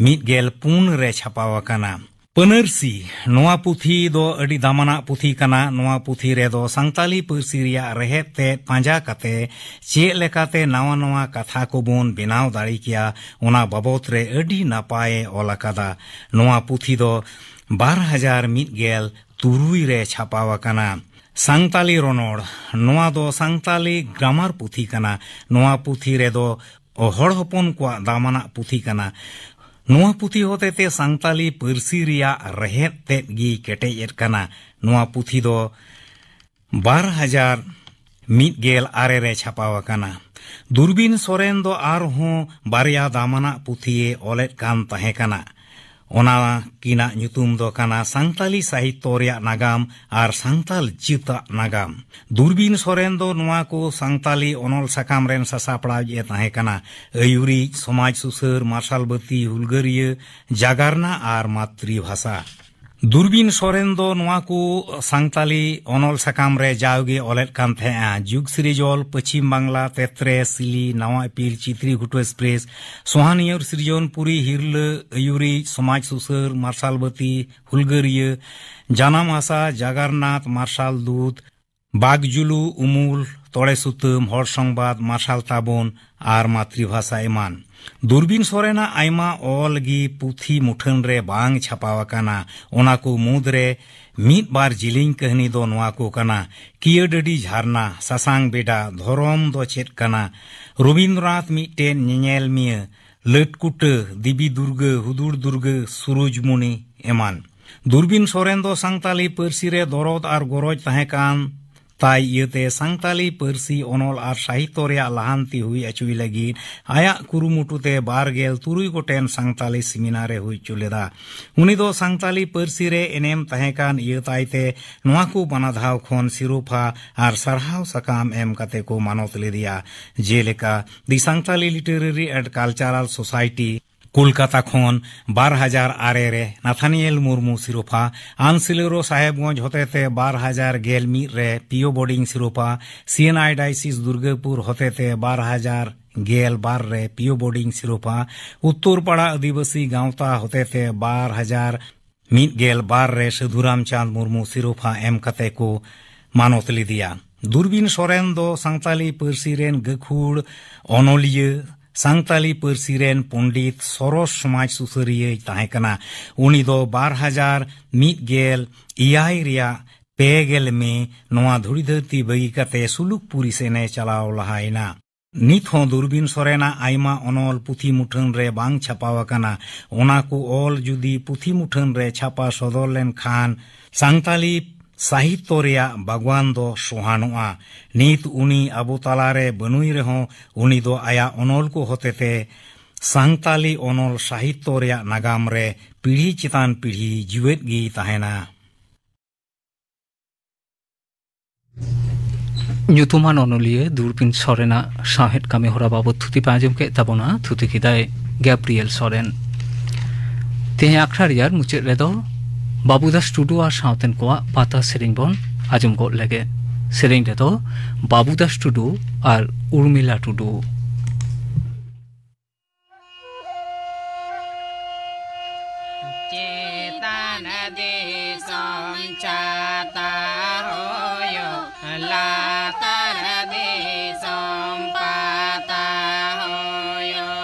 ᱢᱤᱫ ᱜᱮᱞ ᱯᱩᱱ ᱨᱮ ᱪᱷᱟᱯᱟᱣ ᱟᱠᱟᱱᱟ᱾ ᱯᱟᱹᱱᱟᱹᱨᱥᱤ᱾ ᱱᱚᱣᱟ ᱯᱩᱛᱷᱤ ᱫᱚ ᱟᱹᱰᱤ ᱫᱟᱢᱟᱱᱟᱜ ᱯᱩᱛᱷᱤ ᱠᱟᱱᱟ᱾ ᱱᱚᱣᱟ ᱯᱩᱛᱷᱤ ᱨᱮᱫᱚ ᱥᱟᱱᱛᱟᱞᱤ ᱯᱟᱹᱨᱥᱤ ᱨᱮᱭᱟᱜ ᱨᱮᱦᱮᱫ ᱛᱮᱫ ᱯᱟᱸᱡᱟ ᱠᱟᱛᱮ ᱪᱮᱫ ᱞᱮᱠᱟᱛᱮ ᱱᱟᱣᱟ ᱱᱟᱣᱟ ᱠᱟᱛᱷᱟ ᱠᱚᱵᱚᱱ ᱵᱮᱱᱟᱣ ᱫᱟᱲᱮ ᱠᱮᱭᱟ, ᱚᱱᱟ ᱵᱟᱵᱚᱛ ᱨᱮ ᱟᱹᱰᱤ ᱱᱟᱯᱟᱭᱮ ᱚᱞ ᱟᱠᱟᱫᱟ᱾ ᱱᱚᱣᱟ ᱯᱩᱛᱷᱤ ᱫᱚ ᱵᱟᱨ ᱦᱟᱡᱟᱨ ᱢᱤᱫ ᱜᱮᱞ ᱛᱩᱨᱩᱭ ᱨᱮ ᱪᱷᱟᱯᱟᱣ ᱟᱠᱟᱱᱟ᱾ ᱥᱟᱱᱛᱟᱞᱤ ᱨᱚᱱᱚᱲ, ᱱᱚᱣᱟ ᱫᱚ ᱥᱟᱱᱛᱟᱞᱤ ᱜᱨᱟᱢᱟᱨ ᱯᱩᱛᱷᱤ ᱠᱟᱱᱟ᱾ ᱱᱚᱣᱟ ᱯᱩᱛᱷᱤ ᱨᱮᱫᱚ ᱦᱚᱲ ᱦᱚᱯᱚᱱ ᱠᱚᱣᱟᱜ ᱫᱟᱢᱟᱱᱟᱜ ᱯᱩᱛᱷᱤ ᱠᱟᱱᱟ᱾ ᱱᱚᱣᱟ ᱯᱩᱛᱷᱤ ᱦᱚᱛᱮᱛᱮ ᱥᱟᱱᱛᱟᱞᱤ ᱯᱟᱹᱨᱥᱤ ᱨᱮᱭᱟᱜ ᱨᱮᱦᱮᱫ ᱛᱮᱫ ᱜᱮ ᱠᱮᱴᱮᱡ ᱮᱫ ᱠᱟᱱᱟ᱾ ᱱᱚᱣᱟ ᱯᱩᱛᱷᱤ ᱫᱚ ᱵᱟᱨ ᱦᱟᱡᱟᱨ ᱢᱤᱫ ᱜᱮᱞ ᱟᱨᱮ ᱨᱮ ᱪᱷᱟᱯᱟᱣ ᱟᱠᱟᱱᱟ᱾ ᱫᱩᱨᱵᱤᱱ ᱥᱚᱨᱮᱱ ᱫᱚ ᱟᱨᱦᱚᱸ ᱵᱟᱨᱭᱟ ᱫᱟᱢᱟᱱᱟᱜ ᱯᱩᱛᱷᱤᱭᱮ ᱚᱞᱮᱫ ᱠᱟᱱ ᱛᱟᱦᱮᱸ ᱠᱟᱱᱟ᱾ ᱚᱱᱟ ᱠᱤᱱᱟᱜ ᱧᱩᱛᱩᱢ ᱫᱚ ᱠᱟᱱᱟ ᱥᱟᱱᱛᱟᱞᱤ ᱥᱟᱦᱤᱛᱛᱚ ᱨᱮᱭᱟᱜ ᱱᱟᱜᱟᱢ ᱟᱨ ᱥᱟᱱᱛᱟᱞ ᱡᱟᱹᱛᱟᱜ ᱱᱟᱜᱟᱢ᱾ ᱫᱩᱨᱵᱤᱱ ᱥᱚᱨᱮᱱ ᱫᱚ ᱱᱚᱣᱟ ᱠᱚ ᱥᱟᱱᱛᱟᱞᱤ ᱚᱱᱚᱞ ᱥᱟᱠᱟᱢ ᱨᱮᱱ ᱥᱟᱥᱟᱯᱲᱟᱣᱤᱡ ᱮ ᱛᱟᱦᱮᱸ ᱠᱟᱱᱟ᱾ ᱟᱹᱭᱩᱨᱤᱡ, ᱥᱚᱢᱟᱡᱽ ᱥᱩᱥᱟᱹᱨ, ᱢᱟᱨᱥᱟᱞ ᱵᱟᱹᱛᱤ, ᱦᱩᱞᱜᱟᱹᱨᱤᱭᱟᱹ, ᱡᱟᱜᱟᱨᱱᱟ ᱟᱨ ᱢᱟᱛᱨᱤ ᱵᱷᱟᱥᱟ᱾ ᱫᱩᱨᱵᱤᱱ ᱥᱚᱨᱮᱱ ᱫᱚ ᱱᱚᱣᱟ ᱠᱚ ᱥᱟᱱᱛᱟᱞᱤ ᱚᱱᱚᱞ ᱥᱟᱠᱟᱢ ᱨᱮ ᱡᱟᱣᱜᱮ ᱚᱞᱮᱫ ᱠᱟᱱ ᱛᱟᱦᱮᱸᱫᱼᱟ᱾ ᱡᱩᱜᱽ ᱥᱤᱨᱤᱡᱚᱞ, ᱯᱚᱪᱷᱤᱢ ᱵᱟᱝᱞᱟ, ᱛᱮᱛᱨᱮ, ᱥᱤᱞᱤ, ᱱᱟᱣᱟ ᱤᱯᱤᱞ, ᱪᱤᱛᱨᱤ ᱜᱷᱩᱴᱩ ᱮᱠᱥᱯᱨᱮᱥ, ᱥᱚᱦᱟᱱᱤᱭᱚᱨ ᱥᱤᱨᱡᱚᱱ, ᱯᱩᱨᱤ, ᱦᱤᱨᱞᱟᱹ, ᱟᱹᱭᱩᱨᱤᱡ, ᱥᱚᱢᱟᱡᱽ ᱥᱩᱥᱟᱹᱨ, ᱢᱟᱨᱥᱟᱞ ᱵᱟᱹᱛᱤ, ᱦᱩᱞᱜᱟᱹᱨᱤᱭᱟᱹ, ᱡᱟᱱᱟᱢ ᱦᱟᱥᱟ, ᱡᱟᱜᱟᱨᱱᱟᱛ, ᱢᱟᱨᱥᱟᱞ ᱫᱩᱛ, ᱵᱟᱜᱽᱡᱩᱞᱩ, ᱩᱢᱩᱞ, ᱛᱚᱲᱮ ᱥᱩᱛᱟᱹᱢ, ᱦᱚᱲ ᱥᱚᱝᱵᱟᱫ, ᱢᱟᱨᱥᱟᱞ ᱛᱟᱵᱚᱱ ᱟᱨ ᱢᱟᱛᱨᱤᱵᱷᱟᱥᱟ ᱮᱢᱟᱱ᱾ ᱫᱩᱨᱵᱤᱱ ᱥᱚᱨᱮᱱᱟᱜ ᱟᱭᱢᱟ ᱚᱞ ᱜᱮ ᱯᱩᱛᱷᱤ ᱢᱩᱴᱷᱟᱹᱱ ᱨᱮ ᱵᱟᱝ ᱪᱷᱟᱯᱟᱣ ᱟᱠᱟᱱᱟ᱾ ᱚᱱᱟ ᱠᱚ ᱢᱩᱫᱽᱨᱮ ᱢᱤᱫ ᱵᱟᱨ ᱡᱤᱞᱤᱧ ᱠᱟᱹᱦᱱᱤ ᱫᱚ ᱱᱚᱣᱟ ᱠᱚ ᱠᱟᱱᱟ: ᱠᱤᱭᱟᱹ ᱰᱟᱹᱰᱤ ᱡᱷᱟᱨᱱᱟ, ᱥᱟᱥᱟᱝ ᱵᱮᱰᱟ, ᱫᱷᱚᱨᱚᱢ ᱫᱚ ᱪᱮᱫ ᱠᱟᱱᱟ, ᱨᱚᱵᱤᱱᱫᱨᱚᱱᱟᱛᱷ ᱢᱤᱫᱴᱮᱱ ᱧᱮᱧᱮᱞ ᱢᱤᱭᱟᱹ, ᱞᱟᱹᱴᱠᱩᱴᱟᱹ, ᱫᱮᱵᱤ ᱫᱩᱨᱜᱟᱹ, ᱦᱩᱫᱩᱲ ᱫᱩᱨᱜᱟᱹ, ᱥᱩᱨᱩᱡᱽᱢᱩᱱᱤ ᱮᱢᱟᱱ᱾ ᱫᱩᱨᱵᱤᱱ ᱥᱚᱨᱮᱱ ᱫᱚ ᱥᱟᱱᱛᱟᱞᱤ ᱯᱟᱹᱨᱥᱤ ᱨᱮ ᱫᱚᱨᱚᱫ ᱟᱨ ᱜᱚᱨᱚᱡᱽ ᱛᱟᱦᱮᱸ ᱠᱟᱱ ᱛᱟᱭ ᱤᱭᱟᱹᱛᱮ ᱥᱟᱱᱛᱟᱞᱤ ᱯᱟᱹᱨᱥᱤ ᱚᱱᱚᱞ ᱟᱨ ᱥᱟᱦᱤᱛᱛᱚ ᱨᱮᱭᱟᱜ ᱞᱟᱦᱟᱱᱛᱤ ᱦᱩᱭ ᱚᱪᱚᱭ ᱞᱟᱹᱜᱤᱫ ᱟᱭᱟᱜ ᱠᱩᱨᱩᱢᱩᱴᱩ ᱛᱮ ᱵᱟᱨ ᱜᱮᱞ ᱛᱩᱨᱩᱭ ᱜᱚᱴᱮᱱ ᱥᱟᱱᱛᱟᱞᱤ ᱥᱮᱢᱤᱱᱟᱨ ᱮ ᱦᱩᱭ ᱦᱚᱪᱚ ᱞᱮᱫᱟ᱾ ᱩᱱᱤ ᱫᱚ ᱥᱟᱱᱛᱟᱞᱤ ᱯᱟᱹᱨᱥᱤ ᱨᱮ ᱮᱱᱮᱢ ᱛᱟᱦᱮᱸ ᱠᱟᱱ ᱤᱭᱟᱹ ᱛᱟᱭ ᱛᱮ ᱱᱚᱣᱟ ᱠᱚ ᱵᱟᱱᱟ ᱫᱷᱟᱣ ᱠᱷᱚᱱ ᱥᱤᱨᱳᱯᱷᱟ ᱟᱨ ᱥᱟᱨᱦᱟᱣ ᱥᱟᱠᱟᱢ ᱮᱢ ᱠᱟᱛᱮ ᱠᱚ ᱢᱟᱱᱚᱛ ᱞᱮᱫᱮᱭᱟ, ᱡᱮᱞᱮᱠᱟ The Santali Literary and Cultural Society, Kolkata ᱠᱷᱚᱱ ᱵᱟᱨ ᱦᱟᱡᱟᱨ ᱟᱨᱮ ᱨᱮ ᱱᱟᱛᱷᱟᱱᱤᱭᱮᱞ ᱢᱩᱨᱢᱩ ᱥᱤᱨᱳᱯᱷᱟ, ᱟᱱᱥᱤᱞᱮᱨᱳ ᱥᱟᱦᱮᱵᱽᱜᱚᱸᱡᱽ ᱦᱚᱛᱮᱛᱮ ᱵᱟᱨ ᱦᱟᱡᱟᱨ ᱜᱮᱞ ᱢᱤᱫ ᱨᱮ ᱯᱤᱭᱳ ᱵᱳᱨᱰᱤᱝ ᱥᱤᱨᱳᱯᱷᱟ, ᱥᱤ ᱮᱱ ᱟᱭ ᱰᱟᱭᱥᱤᱥ ᱫᱩᱨᱜᱟᱹᱯᱩᱨ ᱦᱚᱛᱮᱛᱮ ᱵᱟᱨ ᱦᱟᱡᱟᱨ ᱜᱮᱞ ᱵᱟᱨ ᱨᱮ ᱯᱤᱭᱳ ᱵᱳᱨᱰᱤᱝ ᱥᱤᱨᱳᱯᱷᱟ, ᱩᱛᱛᱚᱨ ᱯᱟᱲᱟ ᱟᱹᱫᱤᱵᱟᱹᱥᱤ ᱜᱟᱶᱛᱟ ᱦᱚᱛᱮᱛᱮ ᱵᱟᱨ ᱦᱟᱡᱟᱨ ᱢᱤᱫ ᱜᱮᱞ ᱵᱟᱨ ᱨᱮ ᱥᱟᱹᱫᱷᱩ ᱨᱟᱢᱪᱟᱸᱫᱽ ᱢᱩᱨᱢᱩ ᱥᱤᱨᱳᱯᱷᱟ ᱮᱢ ᱠᱟᱛᱮ ᱠᱚ ᱢᱟᱱᱚᱛ ᱞᱮᱫᱮᱭᱟ᱾ ᱫᱩᱨᱵᱤᱱ ᱥᱚᱨᱮᱱ ᱫᱚ ᱥᱟᱱᱛᱟᱞᱤ ᱯᱟᱹᱨᱥᱤ ᱨᱮᱱ ᱜᱟᱹᱠᱷᱩᱲ ᱚᱱᱚᱞᱤᱭᱟᱹ, ᱥᱟᱱᱛᱟᱞᱤ ᱯᱟᱹᱨᱥᱤ ᱨᱮᱱ ᱯᱚᱱᱰᱤᱛ, ᱥᱚᱨᱚᱥ ᱥᱚᱢᱟᱡᱽ ᱥᱩᱥᱟᱹᱨᱤᱭᱟᱹᱭ ᱛᱟᱦᱮᱸ ᱠᱟᱱᱟ᱾ ᱩᱱᱤ ᱫᱚ ᱵᱟᱨ ᱦᱟᱡᱟᱨ ᱢᱤᱫ ᱜᱮᱞ ᱮᱭᱟᱭ ᱨᱮᱭᱟᱜ ᱯᱮ ᱜᱮᱞ ᱢᱮ ᱱᱚᱣᱟ ᱫᱷᱩᱲᱤ ᱫᱷᱟᱹᱨᱛᱤ ᱵᱟᱹᱜᱤ ᱠᱟᱛᱮ ᱥᱩᱞᱩᱠᱯᱩᱨᱤ ᱥᱮᱱ ᱮ ᱪᱟᱞᱟᱣ ᱞᱟᱦᱟᱭᱮᱱᱟ᱾ ᱱᱤᱛ ᱦᱚᱸ ᱫᱩᱨᱵᱤᱱ ᱥᱚᱨᱮᱱᱟᱜ ᱟᱭᱢᱟ ᱚᱱᱚᱞ ᱯᱩᱛᱷᱤ ᱢᱩᱴᱷᱟᱹᱱ ᱨᱮ ᱵᱟᱝ ᱪᱷᱟᱯᱟᱣ ᱟᱠᱟᱱᱟ᱾ ᱚᱱᱟ ᱠᱚ ᱚᱞ ᱡᱩᱫᱤ ᱯᱩᱛᱷᱤ ᱢᱩᱴᱷᱟᱹᱱ ᱨᱮ ᱪᱷᱟᱯᱟ ᱥᱚᱫᱚᱨ ᱞᱮᱱᱠᱷᱟᱱ ᱥᱟᱱᱛᱟᱞᱤ ᱥᱟᱦᱤᱛᱛᱚ ᱨᱮᱭᱟᱜ ᱵᱟᱜᱽᱣᱟᱱ ᱫᱚ ᱥᱚᱦᱟᱱᱚᱜᱼᱟ᱾ ᱱᱤᱛ ᱩᱱᱤ ᱟᱵᱚ ᱛᱟᱞᱟ ᱨᱮ ᱵᱟᱹᱱᱩᱭ ᱨᱮᱦᱚᱸ ᱩᱱᱤ ᱫᱚ ᱟᱭᱟᱜ ᱚᱱᱚᱞ ᱠᱚ ᱦᱚᱛᱮᱛᱮ ᱥᱟᱱᱛᱟᱞᱤ ᱚᱱᱚᱞ ᱥᱟᱦᱤᱛᱛᱚ ᱨᱮᱭᱟᱜ ᱱᱟᱜᱟᱢ ᱨᱮ ᱯᱤᱲᱦᱤ ᱪᱮᱛᱟᱱ ᱯᱤᱲᱦᱤ ᱡᱤᱣᱮᱫ ᱜᱮᱭ ᱛᱟᱦᱮᱱᱟ᱾ ᱧᱩᱛᱩᱢᱟᱱ ᱚᱱᱚᱞᱤᱭᱟᱹ ᱫᱩᱨᱵᱤᱱ ᱥᱚᱨᱮᱱᱟᱜ ᱥᱟᱶᱦᱮᱫ ᱠᱟᱹᱢᱤ ᱦᱚᱨᱟ ᱵᱟᱵᱚᱛ ᱛᱷᱩᱛᱤ ᱯᱮ ᱟᱸᱡᱚᱢ ᱠᱮᱫ ᱛᱟᱵᱚᱱᱟ᱾ ᱛᱷᱩᱛᱤ ᱠᱮᱫᱟᱭ ᱜᱮᱵᱨᱤᱭᱮᱞ ᱥᱚᱨᱮᱱ᱾ ᱛᱮᱦᱮᱧ ᱟᱠᱷᱲᱟ ᱨᱮᱭᱟᱜ ᱢᱩᱪᱟᱹᱫ ᱨᱮᱫᱚ ᱵᱟᱵᱩᱫᱟᱥ ᱴᱩᱰᱩ ᱟᱨ ᱥᱟᱶᱛᱮᱱ ᱠᱚᱣᱟᱜ ᱯᱟᱛᱟ ᱥᱮᱨᱮᱧ ᱵᱚᱱ ᱟᱸᱡᱚᱢ ᱜᱚᱫ ᱞᱮᱜᱮ᱾ ᱥᱮᱨᱮᱧ ᱨᱮᱫᱚ ᱵᱟᱵᱩᱫᱟᱥ ᱴᱩᱰᱩ ᱟᱨ ᱩᱨᱢᱤᱞᱟ ᱴᱩᱰᱩ᱾ ᱪᱮᱛᱟᱱ ᱫᱤᱥᱚᱢ ᱪᱷᱟᱛᱟ ᱦᱩᱭᱩᱜ, ᱞᱟᱛᱟᱨ ᱫᱤᱥᱚᱢ ᱯᱟᱛᱟ ᱦᱩᱭᱩᱜ᱾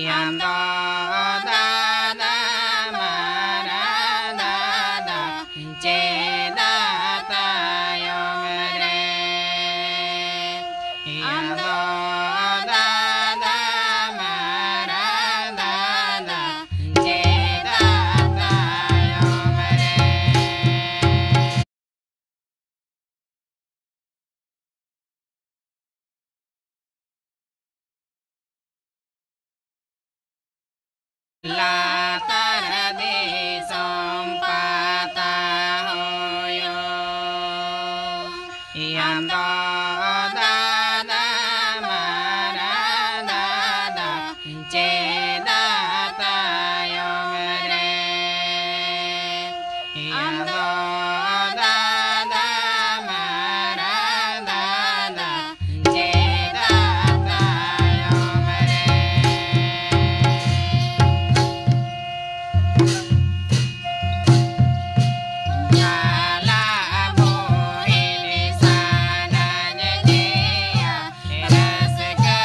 ᱭᱟᱢ ᱫᱚ ᱫᱟᱫᱟ, ᱢᱟᱨᱟᱝ ᱫᱟᱫᱟ, ᱪᱮᱫᱟᱜ ᱛᱟᱭᱚᱢ ᱨᱮ? ᱟᱢ ᱫᱚ ᱫᱟᱫᱟ, ᱢᱟᱨᱟᱝ ᱫᱟᱫᱟ, ᱪᱮᱫᱟᱜ ᱛᱟᱭᱚᱢ ᱨᱮ? ᱞᱟᱛᱟᱨ ᱫᱤᱥᱚᱢ ᱯᱟᱛᱟ ᱦᱩᱭᱩᱜ᱾ ᱟᱢ ᱫᱚ ᱫᱟᱫᱟ, ᱢᱟᱨᱟᱝ ᱫᱟᱫᱟ, ᱪᱮᱫᱟᱜ ᱛᱟᱭᱚᱢ ᱨᱮ? ᱟᱢ ᱫᱚ ᱫᱟᱫᱟ, ᱢᱟᱨᱟᱝ ᱫᱟᱫᱟ, ᱪᱮᱫᱟᱜ ᱛᱟᱭᱚᱢ ᱨᱮ? ᱪᱟᱞᱟᱜ ᱵᱚᱦᱮᱞ ᱥᱟᱱᱟᱧ ᱜᱮᱭᱟ, ᱨᱟᱹᱥᱠᱟᱹ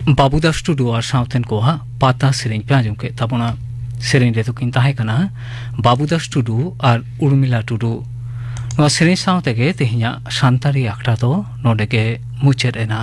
ᱵᱟᱹᱵᱩᱫᱟᱥ ᱴᱩᱰᱩ ᱟᱨ ᱥᱟᱶᱛᱮᱱ ᱠᱚᱣᱟᱜ ᱯᱟᱛᱟ ᱥᱮᱨᱮᱧ ᱯᱮ ᱟᱸᱡᱚᱢ ᱠᱮᱫ ᱛᱟᱵᱚᱱᱟ᱾ ᱥᱮᱨᱮᱧ ᱨᱮᱫᱚ ᱠᱤᱱ ᱛᱟᱦᱮᱸ ᱠᱟᱱᱟ ᱵᱟᱹᱵᱩᱫᱟᱥ ᱴᱩᱰᱩ ᱟᱨ ᱩᱨᱢᱤᱞᱟ ᱴᱩᱰᱩ᱾ ᱱᱚᱣᱟ ᱥᱮᱨᱮᱧ ᱥᱟᱶ ᱛᱮᱜᱮ ᱛᱮᱦᱮᱧᱟᱜ ᱥᱟᱱᱛᱟᱲᱤ ᱟᱠᱷᱲᱟ ᱫᱚ ᱱᱚᱰᱮ ᱜᱮ ᱢᱩᱪᱟᱹᱫ ᱮᱱᱟ᱾